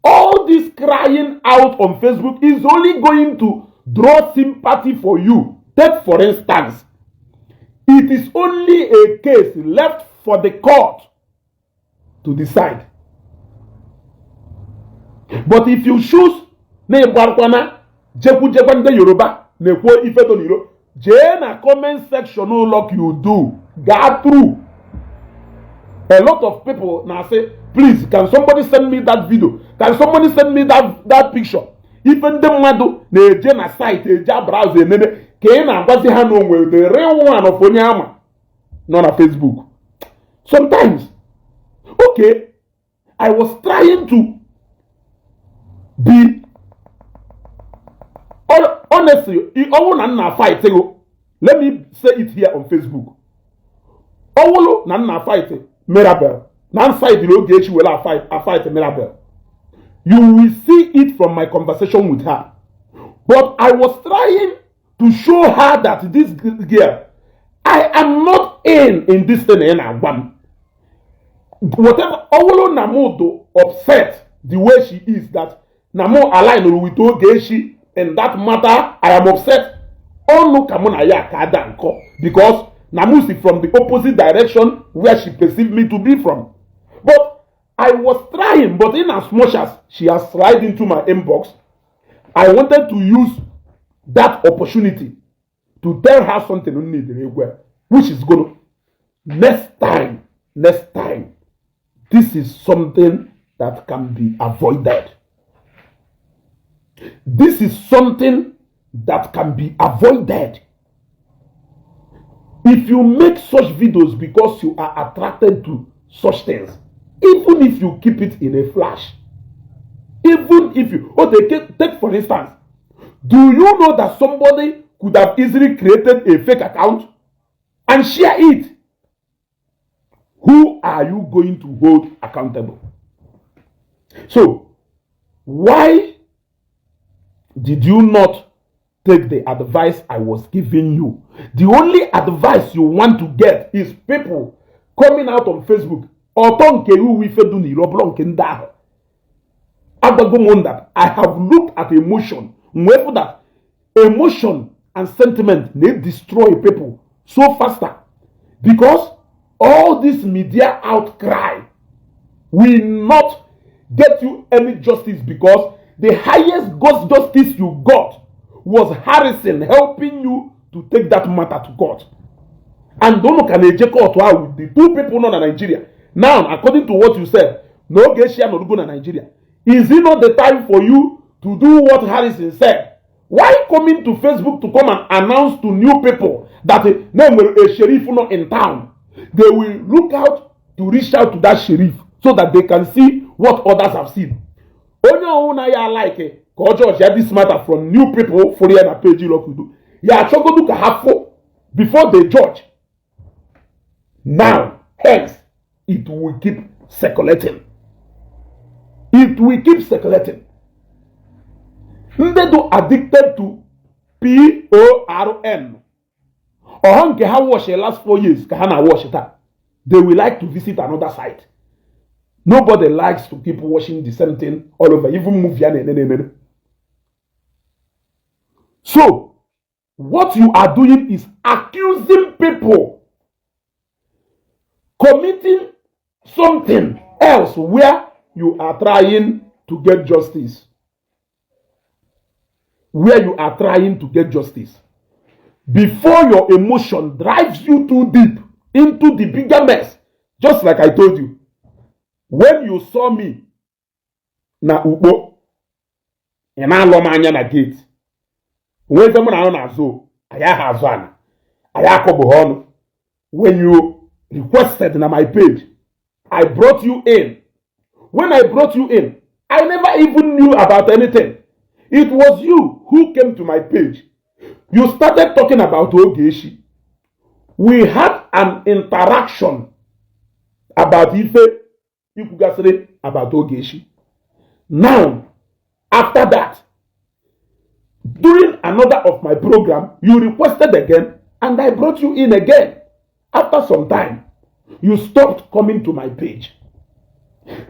All this crying out on Facebook is only going to draw sympathy for you. Take for instance, it is only a case left for the court to decide. But if you choose Yoruba, na comment section no lock you do. Go through. A lot of people now say, please, can somebody send me that video? Can somebody send me that picture? Even the madu na site browser the real one of Onyama, not on Facebook. Sometimes, okay, I was trying to be honestly, let me say it here on Facebook. Owolo na fight Mirabel. Nan side the will fight Mirabel. You will see it from my conversation with her. But I was trying to show her that this girl, I am not in this thing in Agwam. Whatever Owolo Namudo upset the way she is, that Namo aligned with Ogeshi, and that matter I am upset. Onu Kamunaya Kadanko, because Namusi from the opposite direction where she perceived me to be from. But I was trying, but in as much as she has slid into my inbox, I wanted to use that opportunity to tell her something which is going to next time, this is something that can be avoided. This is something that can be avoided. If you make such videos because you are attracted to such things, even if you keep it in a flash, even if you, take for instance, do you know that somebody could have easily created a fake account and share it? Who are you going to hold accountable? So, why did you not take the advice I was giving you? The only advice you want to get is people coming out on Facebook. I have looked at emotion. That emotion and sentiment they destroy people so faster, because all this media outcry will not get you any justice, because the highest justice you got was Harrison helping you to take that matter to court. And don't look at the court with the two people not in Nigeria. Now, according to what you said, no Geisha no go to Nigeria. Is it not the time for you to do what Harrison said. Why coming to Facebook to come and announce to new people that a sheriff not in town? They will look out to reach out to that sheriff so that they can see what others have seen. Only ya like George this matter from new people for the page you ya chogo to have before they judge. Now, hence, it will keep circulating. It will keep circulating. They do addicted to PORN. Or hanke ha wash the last 4 years, kahana wash it. They will like to visit another site. Nobody likes to keep watching the same thing all over, even movie. So, what you are doing is accusing people committing something else where you are trying to get justice. Where you are trying to get justice. Before your emotion drives you too deep into the bigger mess, just like I told you. When you saw me na Igbo, and I love my na gate, when someone I so I have one, I have when you requested na my page, I brought you in. When I brought you in, I never even knew about anything. It was you who came to my page. You started talking about Ogeshi. We had an interaction about Ife. You could say about Ogeshi. Now, after that, during another of my program, you requested again, and I brought you in again. After some time, you stopped coming to my page.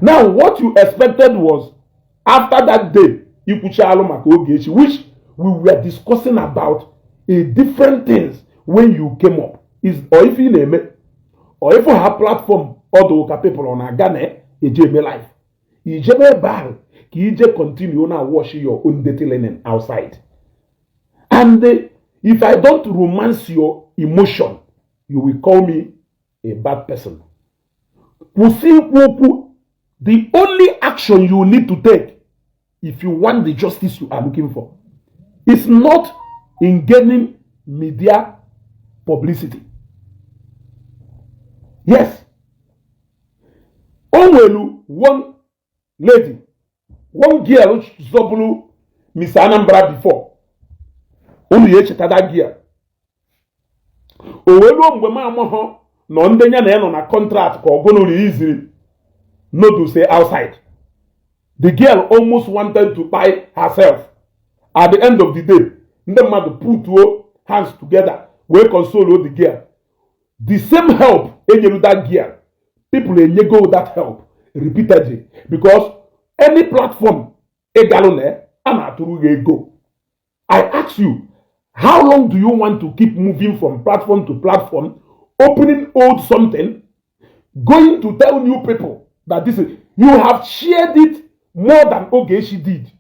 Now, what you expected was, after that day, you could share Ogeshi, which we were discussing about different things when you came up. Or if you name it, or if you have platform, all the people on Agane, you life. You just bad. You just continue now watching your own dirty linen outside. And if I don't romance your emotion, you will call me a bad person. The only action you need to take if you want the justice you are looking for is not in gaining media publicity. Yes. Onwelu, one lady, one girl which Zobulu Miss Anambra before. Only that girl. Owelu mgbe ma amoho no ndenya na eno na contract ko gono easy no to say outside. The girl almost wanted to buy herself. At the end of the day, the mother put two hands together, we console the girl. The same help in that girl, people go that help repeatedly because any platform go. I ask you, how long do you want to keep moving from platform to platform, opening old something, going to tell new people that this is, you have shared it more than Ogeshi did.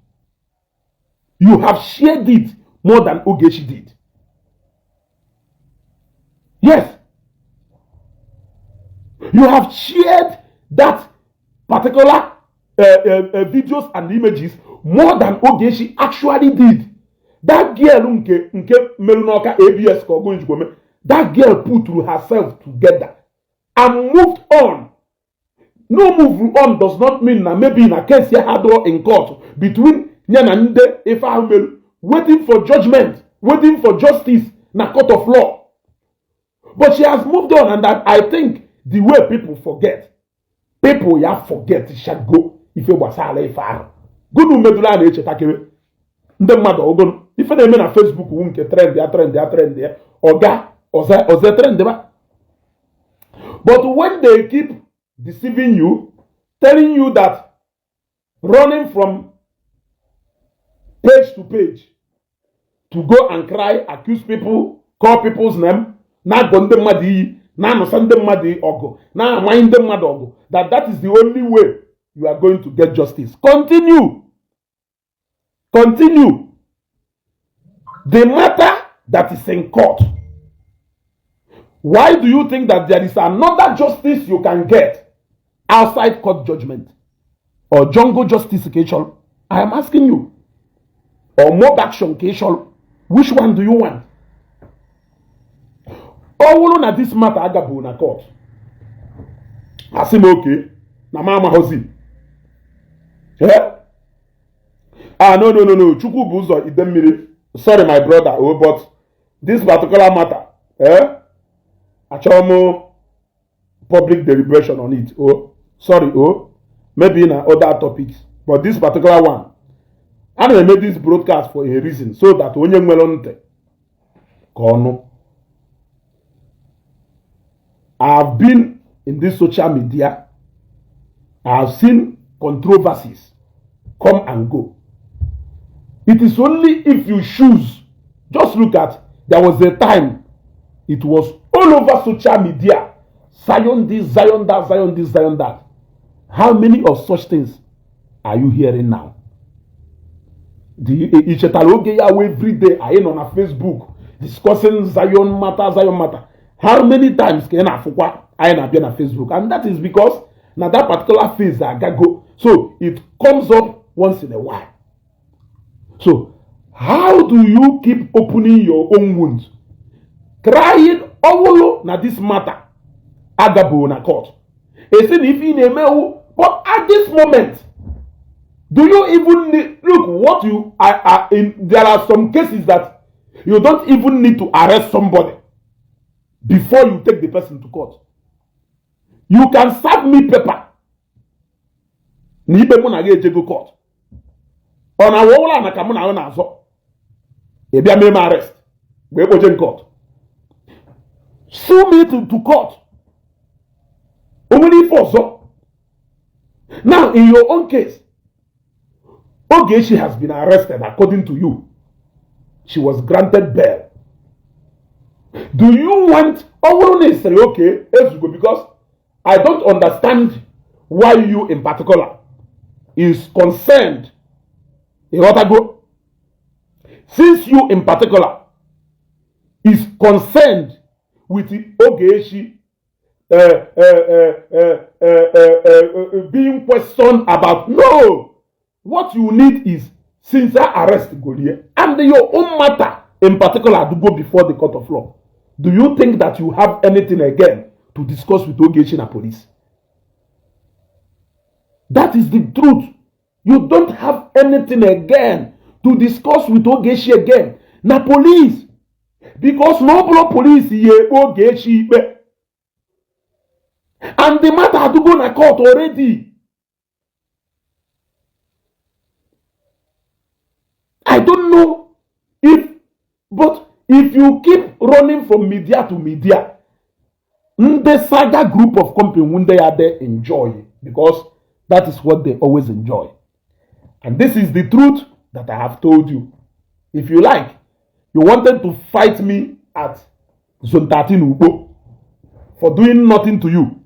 You have shared it more than Ogeshi did. Yes. You have shared that particular videos and images more than Ogeshi actually did. That girl, that girl put through herself together and moved on. No move on does not mean that maybe in a case you had in court between Nyanande Ifahumelu waiting for judgment, waiting for justice in a court of law. But she has moved on, and that I think the way people forget, people ya forget it shall go if it was a far. Good no medula na echetakere. Ndị mmadụ ogon ife na-eme na Facebook wunke trend ya oga oze trend ba. But when they keep deceiving you, telling you that running from page to page to go and cry, accuse people, call people's name, na gonde madi, na no sande madi ogo, na mind them mad ogo, that is the only way you are going to get justice. Continue. The matter that is in court. Why do you think that there is another justice you can get outside court judgment or jungle justification? I am asking you. or mob action ka ị chọrọ? Which one do you want? Ọ bụrụ na this matter agabụ na court, asị m okay na m amaghọzi. No. Chukwu bụ ụzọ ide mmiri. Sorry my brother, but this particular matter, achọrọ m public deliberation on it. Sorry, maybe in other topics, but this particular one, I made this broadcast for a reason, so that onye nwere ntị ka ọnụ. I have been in this social media. I have seen controversies come and go. It is only if you choose. Just look at, there was a time it was all over social media. Zion this, Zion that, Zion this, Zion that. How many of such things are you hearing now? Every day I am on Facebook discussing Zion matter. How many times can I be on Facebook? And that is because now that particular phase I go. So it comes up once in a while. So how do you keep opening your own wounds? Crying all na this matter. Agabo na court. But at this moment, do you even need, look what you are in? There are some cases that you don't even need to arrest somebody before you take the person to court. You can serve me paper. Nibe muna ge go court. On a wola na kamuna ona azo. Ebia me arrest. We go in court. Sue me to court. Only for so. Now in your own case, Ogechi has been arrested according to you. She was granted bail. Do you want Owurune say okay, let's go, because I don't understand why you in particular is concerned. Since you in particular is concerned with the Ogechi being questioned about, no, what you need is sincere arrest Goliath, and your own matter in particular to go before the court of law. Do you think that you have anything again to discuss with Ogechi and police? That is the truth. You don't have anything again to discuss with Ogechi again. Na police. Because no police here Ogechi. And the matter had to go to court already. I don't know but if you keep running from media to media, the saga group of company when they are there enjoy, because that is what they always enjoy. And this is the truth that I have told you. If you like, you wanted to fight me at Zone 13 Ugbo for doing nothing to you,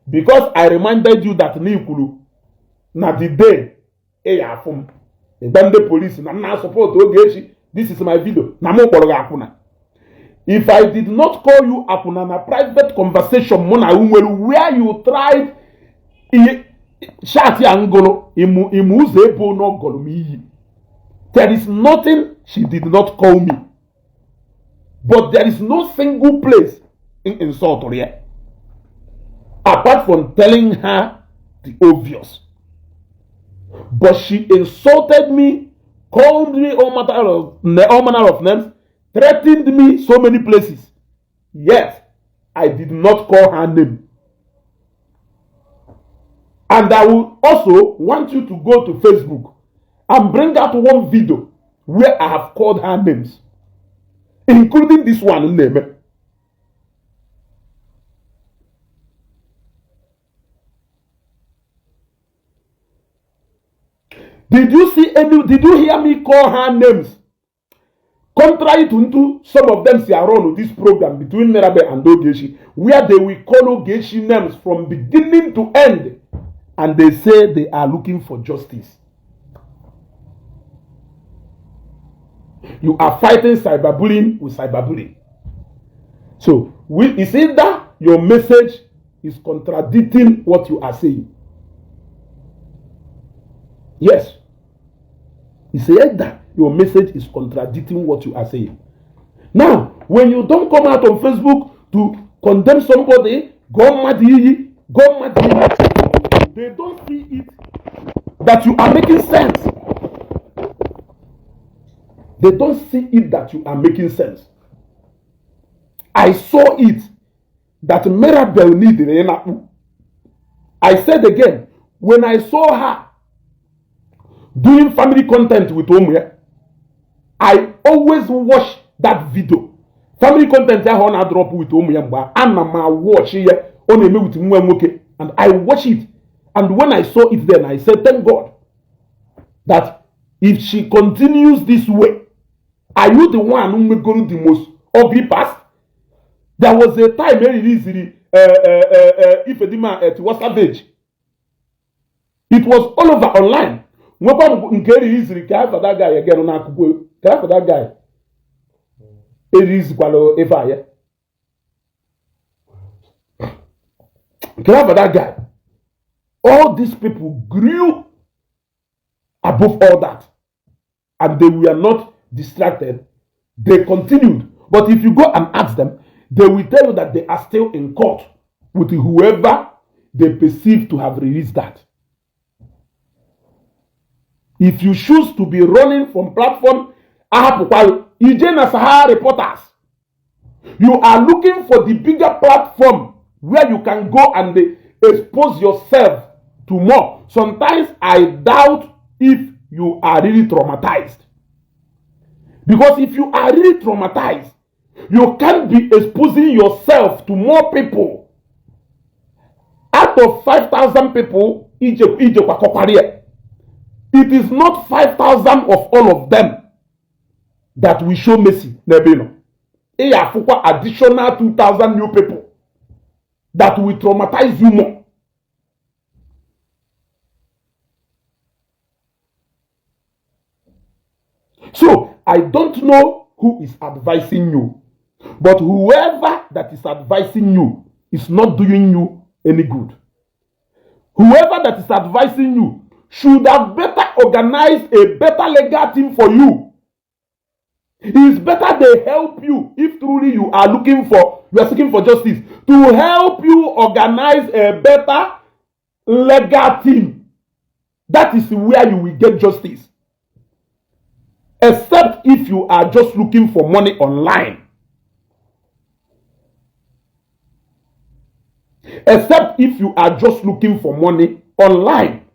because I reminded you that Nikulu na the day from the police na support Ogechi. This is my video. If I did not call you Apuna na private conversation where you tried shati angolo imuze no golomi, there is nothing she did not call me, but there is no single place in insult here apart from telling her the obvious. But she insulted me, called me all manner of names, threatened me so many places. Yet I did not call her name. And I will also want you to go to Facebook and bring out one video where I have called her names, including this one name. Did you hear me call her names? Contrary to some of them see around this program between Mirabel and Ogechi, where they will call Ogechi names from beginning to end, and they say they are looking for justice. You are fighting cyberbullying with cyberbullying. So, it's either your message is contradicting what you are saying. Yes. He said that your message is contradicting what you are saying. Now, when you don't come out on Facebook to condemn somebody, they don't see it that you are making sense. They don't see it that you are making sense. I saw it that Mirabel needed an. I said again, when I saw her doing family content with Omwe, I always watch that video. Family content I wanna drop with Omwe, and I watch here on a with Mwemoke, and I watch it. And when I saw it then, I said, thank God that if she continues this way, are you the one who will go to the most ugly past? There was a time very easily if a demand at WhatsApp page. It was all over online. Very easily care for that guy again on care for that guy. It is ever. Care for that guy. All these people grew above all that, and they were not distracted. They continued. But if you go and ask them, they will tell you that they are still in court with whoever they perceive to have released that. If you choose to be running from platform, Sahara reporters, you are looking for the bigger platform where you can go and expose yourself to more. Sometimes I doubt if you are really traumatized. Because if you are really traumatized, you can't be exposing yourself to more people. Out of 5,000 people, it is not 5,000 of all of them that will show mercy. Additional 2,000 new people that will traumatize you more. So, I don't know who is advising you, but whoever that is advising you is not doing you any good. Whoever that is advising you should have better organized a better legal team for you. It is better they help you if truly you are seeking for justice, to help you organize a better legal team. That is where you will get justice. Except if you are just looking for money online. Except if you are just looking for money online.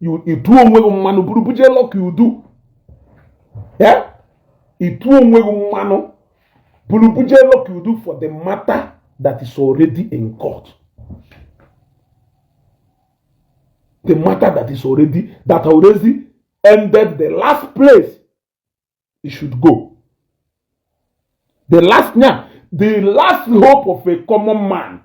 You do you do. Yeah? You do for the matter that is already in court. The matter that already ended the last place it should go. The last hope of a common man.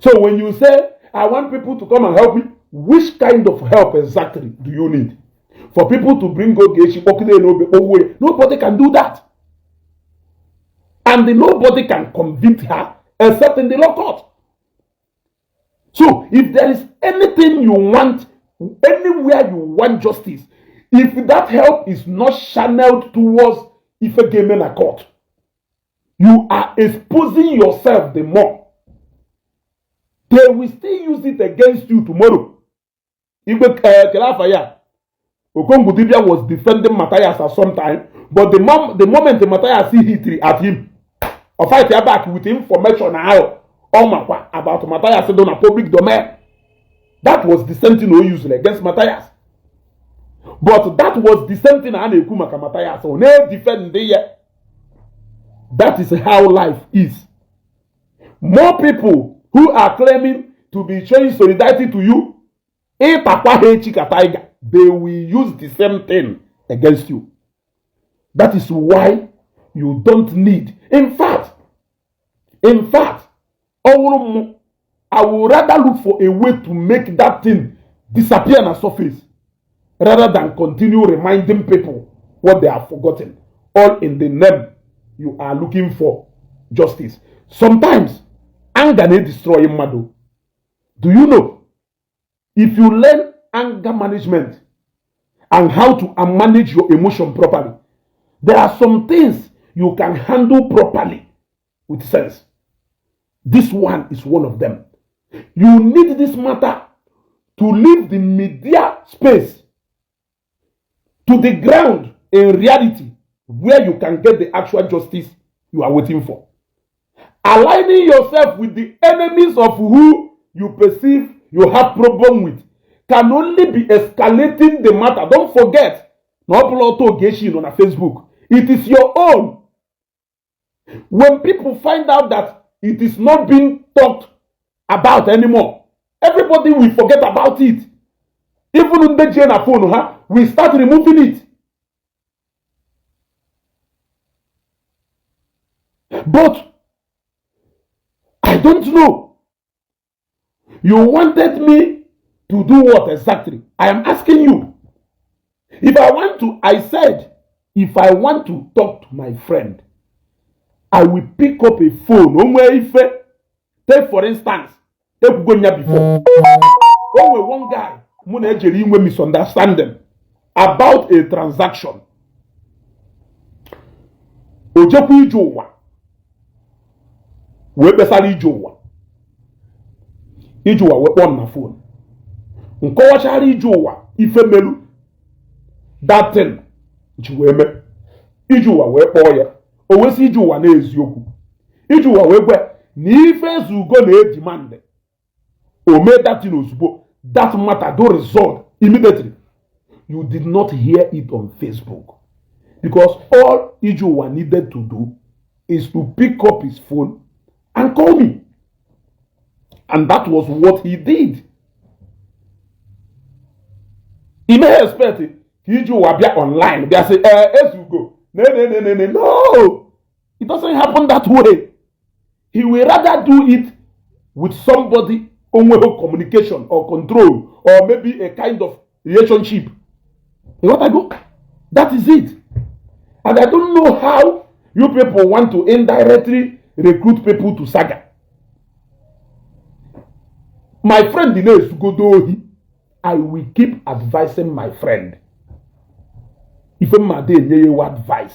So when you say, I want people to come and help me, which kind of help exactly do you need? For people to bring Ogechi, nobody can do that. And nobody can convict her except in the law court. So if there is anything you want, anywhere you want justice, if that help is not channeled towards Ife Gemena court, you are exposing yourself the more. They will still use it against you tomorrow. Igbo Kelafaya, Okongudibia was defending Matthias at some time, but the moment Matthias see hit at him, or fight back with information now about Matthias in a public domain, that was the same thing we used against Matthias. But that was the same thing Ane Kumaka Matthias. So they defend there. That is how life is. More people who are claiming to be showing solidarity to you, they will use the same thing against you. That is why you don't need. In fact, I would rather look for a way to make that thing disappear on the surface rather than continue reminding people what they have forgotten, all in the name you are looking for justice. Sometimes anger may destroy madu. Do you know? If you learn anger management and how to manage your emotion properly. There are some things you can handle properly with sense. This one is one of them. You need this matter to leave the media space to the ground in reality where you can get the actual justice you are waiting for. Aligning yourself with the enemies of who you perceive you have problem with can only be escalating the matter. Don't forget, no upload to Geshi on Facebook. It is your own. When people find out that it is not being talked about anymore, everybody will forget about it. Even in the Jena phone, we start removing it. But I don't know. You wanted me to do what exactly? I am asking you. If I want to, I said, if I want to talk to my friend, I will pick up a phone. Take for instance, take Gonya before. Only one guy, we misunderstanding about a transaction. Ojeku ijowa. We besali ijowa. Ijowa we on my phone. Nkowachari ijowa ife melu. That thing. Chiweme. Ijowa we poya. Owesi ijowa na eziokwu. Ijowa we gwe ni ife zugo na demand. O made that thing ozugbo. That matter don't resolve immediately. You did not hear it on Facebook. Because all Ijowa needed to do is to pick up his phone and call me. And that was what he did. He may expect it. Ijowa be online. They say, as you go. No. It doesn't happen that way. He will rather do it with somebody on communication or control or maybe a kind of relationship. You know what I go? That is it. And I don't know how you people want to indirectly recruit people to saga. My friend Dines Godohi, I will keep advising my friend. If my day advice.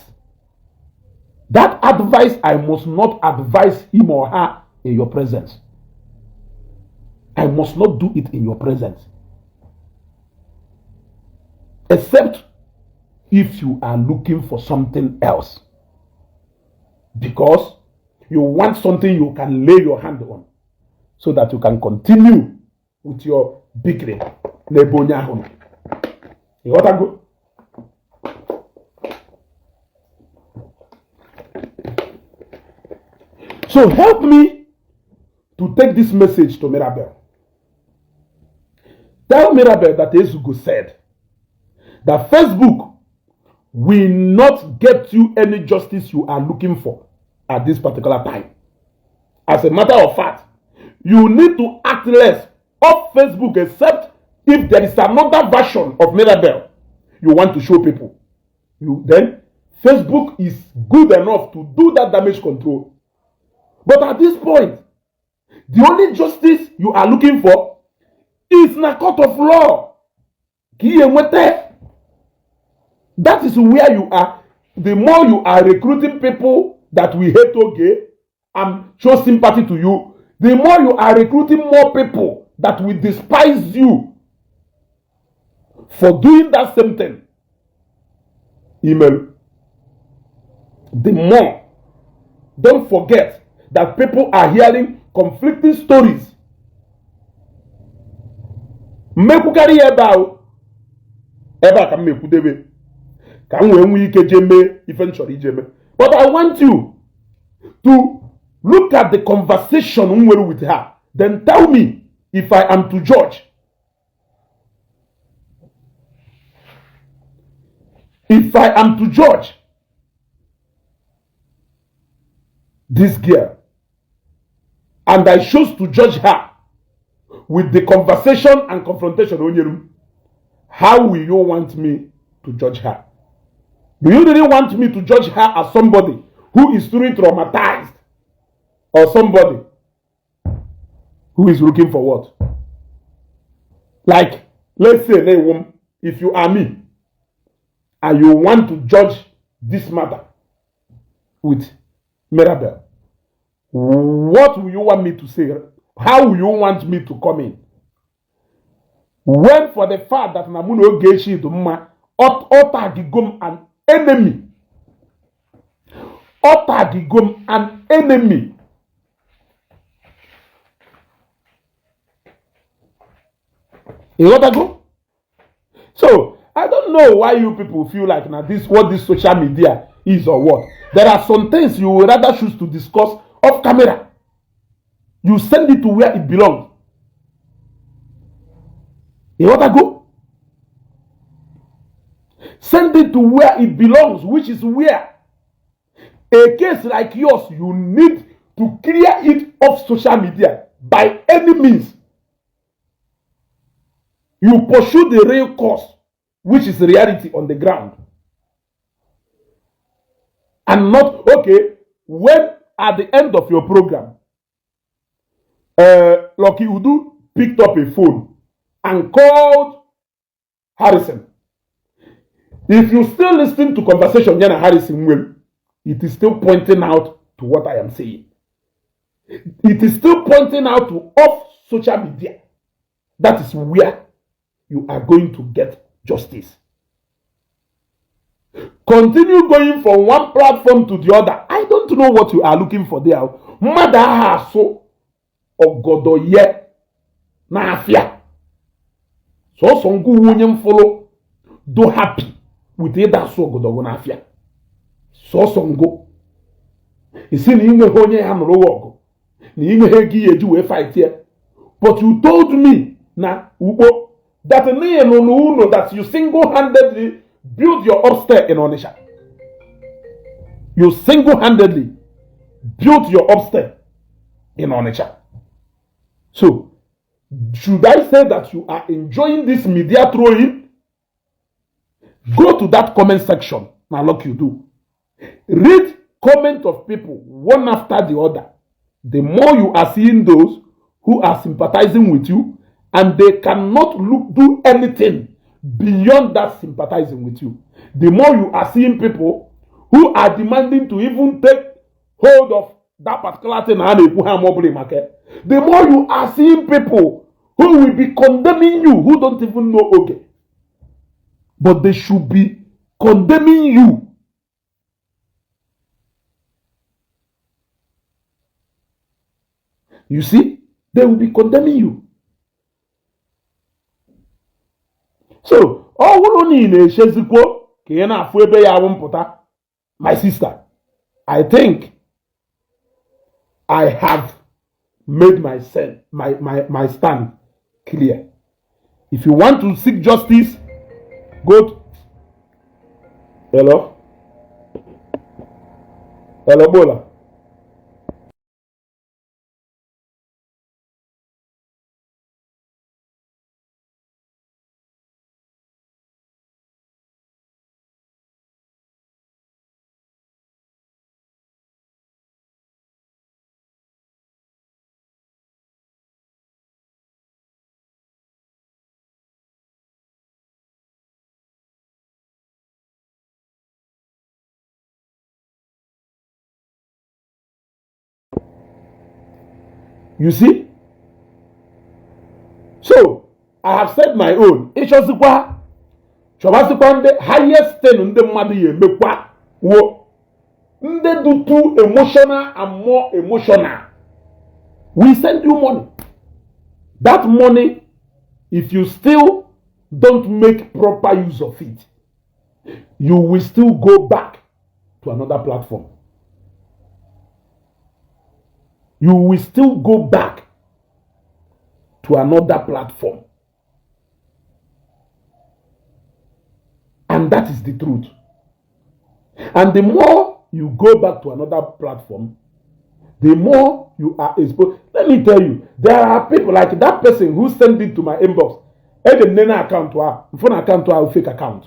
That advice, I must not advise him or her in your presence. I must not do it in your presence. Except if you are looking for something else. Because you want something you can lay your hand on. So that you can continue with your bickering. You got to go? So help me to take this message to Mirabel. Tell Mirabel that Ezugo said that Facebook will not get you any justice you are looking for at this particular time. As a matter of fact, you need to act less off Facebook except if there is another version of Mirabel you want to show people. Then Facebook is good enough to do that damage control. But at this point, the only justice you are looking for is in a court of law. That is where you are. The more you are recruiting people that will hate Oge and show sympathy to you, the more you are recruiting more people that will despise you for doing that same thing. Email. The more. Don't forget that people are hearing conflicting stories. Mekukari eba ka meku debe. Ka nwe ike jeme eventually jeme. But I want you to look at the conversation with her. Then tell me if I am to judge. If I am to judge this girl, and I chose to judge her with the conversation and confrontation, how will you want me to judge her? Do you really want me to judge her as somebody who is truly traumatized, or somebody who is looking for what? Like, let's say, if you are me, and you want to judge this matter with Mirabel, what will you want me to say? How will you want me to come in? When for the fact that Namuno Geshi to Ma Otagigum an enemy. Otagigum an enemy. You got to go? So I don't know why you people feel like now this what this social media is or what. There are some things you would rather choose to discuss off camera. You send it to where it belongs. You want to go? Send it to where it belongs, which is where. A case like yours, you need to clear it off social media by any means. You pursue the real cause, which is reality on the ground. And not, okay, when at the end of your program, Lucky Udu picked up a phone and called Harrison. If you still listen to conversation Jana Harrison will, it is still pointing out to what I am saying. It is still pointing out to off social media. That is where you are going to get justice. Continue going from one platform to the other. I don't know what you are looking for there. Mother has so ogodoye na afia. So songu wunyem follow do happy with either so ogodogo na afia. So songo. Isi ni inwe honye ya nro wogo. Ni inwe hegi yeju we fight here. But you told me na ubo that no that you single-handedly built your upstairs in Onisha. You single-handedly built your upstairs in Onisha. So, should I say that you are enjoying this media throwing? Go to that comment section. Now, look, you do. Read comment of people one after the other. The more you are seeing those who are sympathizing with you, and they cannot do anything beyond that sympathizing with you. The more you are seeing people who are demanding to even take hold of that particular thing, the more you are seeing people who will be condemning you, who don't even know okay. But they should be condemning you. You see, they will be condemning you. So, my sister, I think I have made my stand clear. If you want to seek justice, go to... Hello? Hello, Bola. You see? So, I have said my own. It was the highest thing in the money wo. Nde do too emotional and more emotional. We send you money. That money, if you still don't make proper use of it, you will still go back to another platform. You will still go back to another platform. And that is the truth. And the more you go back to another platform, the more you are exposed. Let me tell you, there are people like that person who sent it to my inbox. Phone fake account.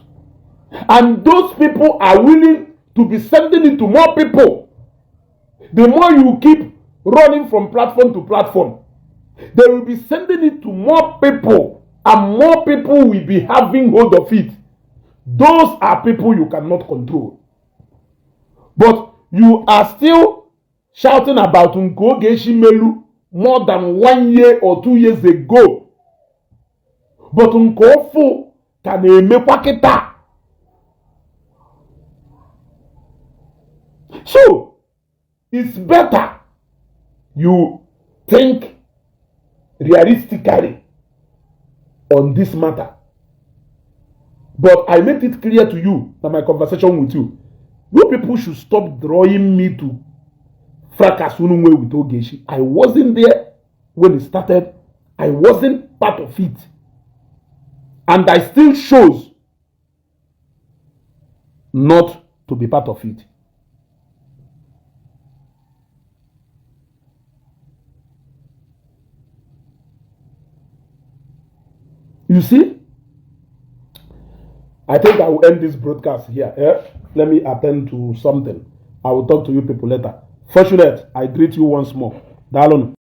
And those people are willing to be sending it to more people. The more you keep running from platform to platform, they will be sending it to more people, and more people will be having hold of it. Those are people you cannot control. But you are still shouting about Nkoge Shimelu more than 1 year or 2 years ago. But Nkofu can emekwa kita. So, it's better you think realistically on this matter. But I made it clear to you that my conversation with you people should stop drawing me to fracas Unumwe with Ogechi. I wasn't there when it started. I wasn't part of it. And I still chose not to be part of it. You see? I think I will end this broadcast here. Let me attend to something. I will talk to you people later. Fortunate, I greet you once more. Dalon.